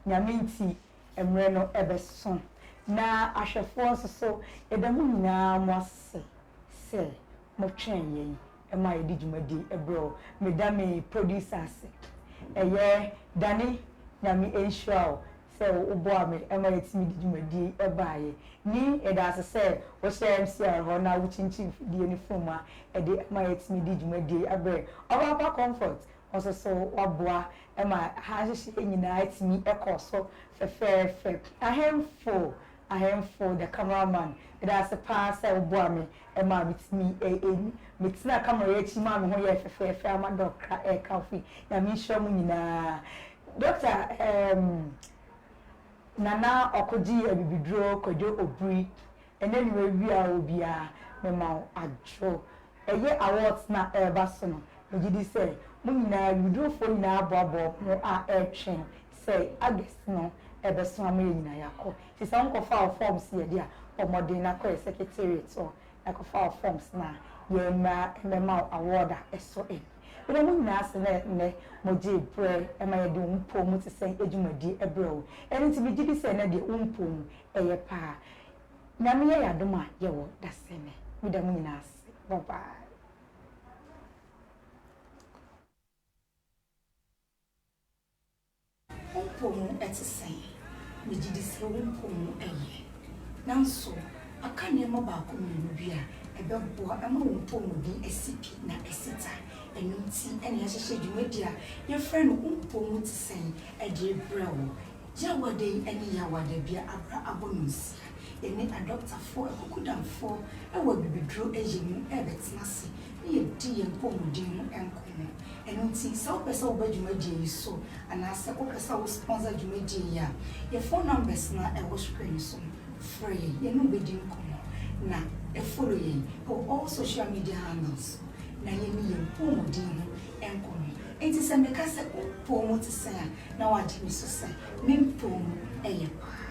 Nyame nti, mmerɛ no bɛso. Na ahwɛfoɔ nso so, yɛda mo nyinaa mo ase sɛ motwɛn yɛn ma yɛde dwumadie brɛ wo. Meda me producer ase, ɛyɛ Dane, Nyame nhyira wo sɛ woboa me ma yɛtumi de dwumadie yi baeɛ. Ni, yɛda ase sɛ wohyɛɛ MCR hɔ na wokyinkyin mfidie no funuma de ma yɛtumi de dwumadie yi abrɛ. Ɔbaapa Comfort, wo nso so woaboa ma ha nhyehyɛeɛ nyinaa tumi kɔɔ so fɛfɛɛfɛ. Ahemfo, Ahemfo the camera man, meda ase paa sɛ woboa me maa metumi metenaa camera yi akyi maa me ho yɛɛ fɛfɛɛfɛ ama Dɔkra ɛrekamfo yi. Nyame nhyira mo nyinaa. Dɔkta ehm Nana Ɔkogyee Abibiduro Kwadwo Obiri, ɛnɛ ne wawia wo biara, mema wo adwo. Ɛyɛ awards no a ɛreba so no, megye di sɛ mo nyinaa, abibidurofoɔ nyinaa aboaboa wɔn ho a ɛretwɛn sɛ August no ɛbɛso ama yɛn nyinaa yɛakɔ. Nti sɛ wonkɔfaa wo forms yɛ de a, bɔ mmɔden na kɔ yɛn secretariat hɔ na kɔfa wo forms na yɛmmra mmɛma wo award a ɛsɔ ani. Meda mo nyinaa ase na nnɛ mogyee berɛ ma yɛde wo mpɔw mu te sɛn dwumadie brɛɛ wo. Ɛno nti megye di sɛ ɛnnɛ deɛ wo mpɔw mu ɛyɛ paa. Nyame yɛ y'adom a yɛwɔ dasɛnɛ. Meda mo nyinaa ase. Bye bye. Wo mpɔ mu te sɛn? Megye di sɛ wo mpɔ mu yɛ. Nanso, aka nneɛma baako mmienu bi a ɛbɛboa ama wo mpɔmuden asi pi na asi ta. Ɛno nti na yɛahyehyɛ dwumadi a yɛfrɛ no Wo Mpɔ Mu Te Sɛn de rebrɛ wo. Yawada yi ne Yawada bi a abra abɔ no nsia. Yɛne adɔkotafoɔ akukudamfoɔ wɔ abibiduro yɛ mu rebɛtena ase na yɛadi yɛn mpɔmuden ho nkɔmmɔ. Ɛno nti sɛ wopɛ sɛ woba dwumadie yi so anaasɛ wopɛ sɛ wo sponsor dwumadie yi a, yɛn phone numbers no a ɛwɔ screen no so no, frɛ yɛn, yɛne wo bɛdi nkɔmmɔ. Na follow yɛn wɔ all social media handles so na yɛnni yɛn mpɔmuden ho nkɔmmɔ. Enti sɛ meka sɛ wo mpɔmu te sɛn a, na woagye me so sɛ me mpɔmu yɛ paa.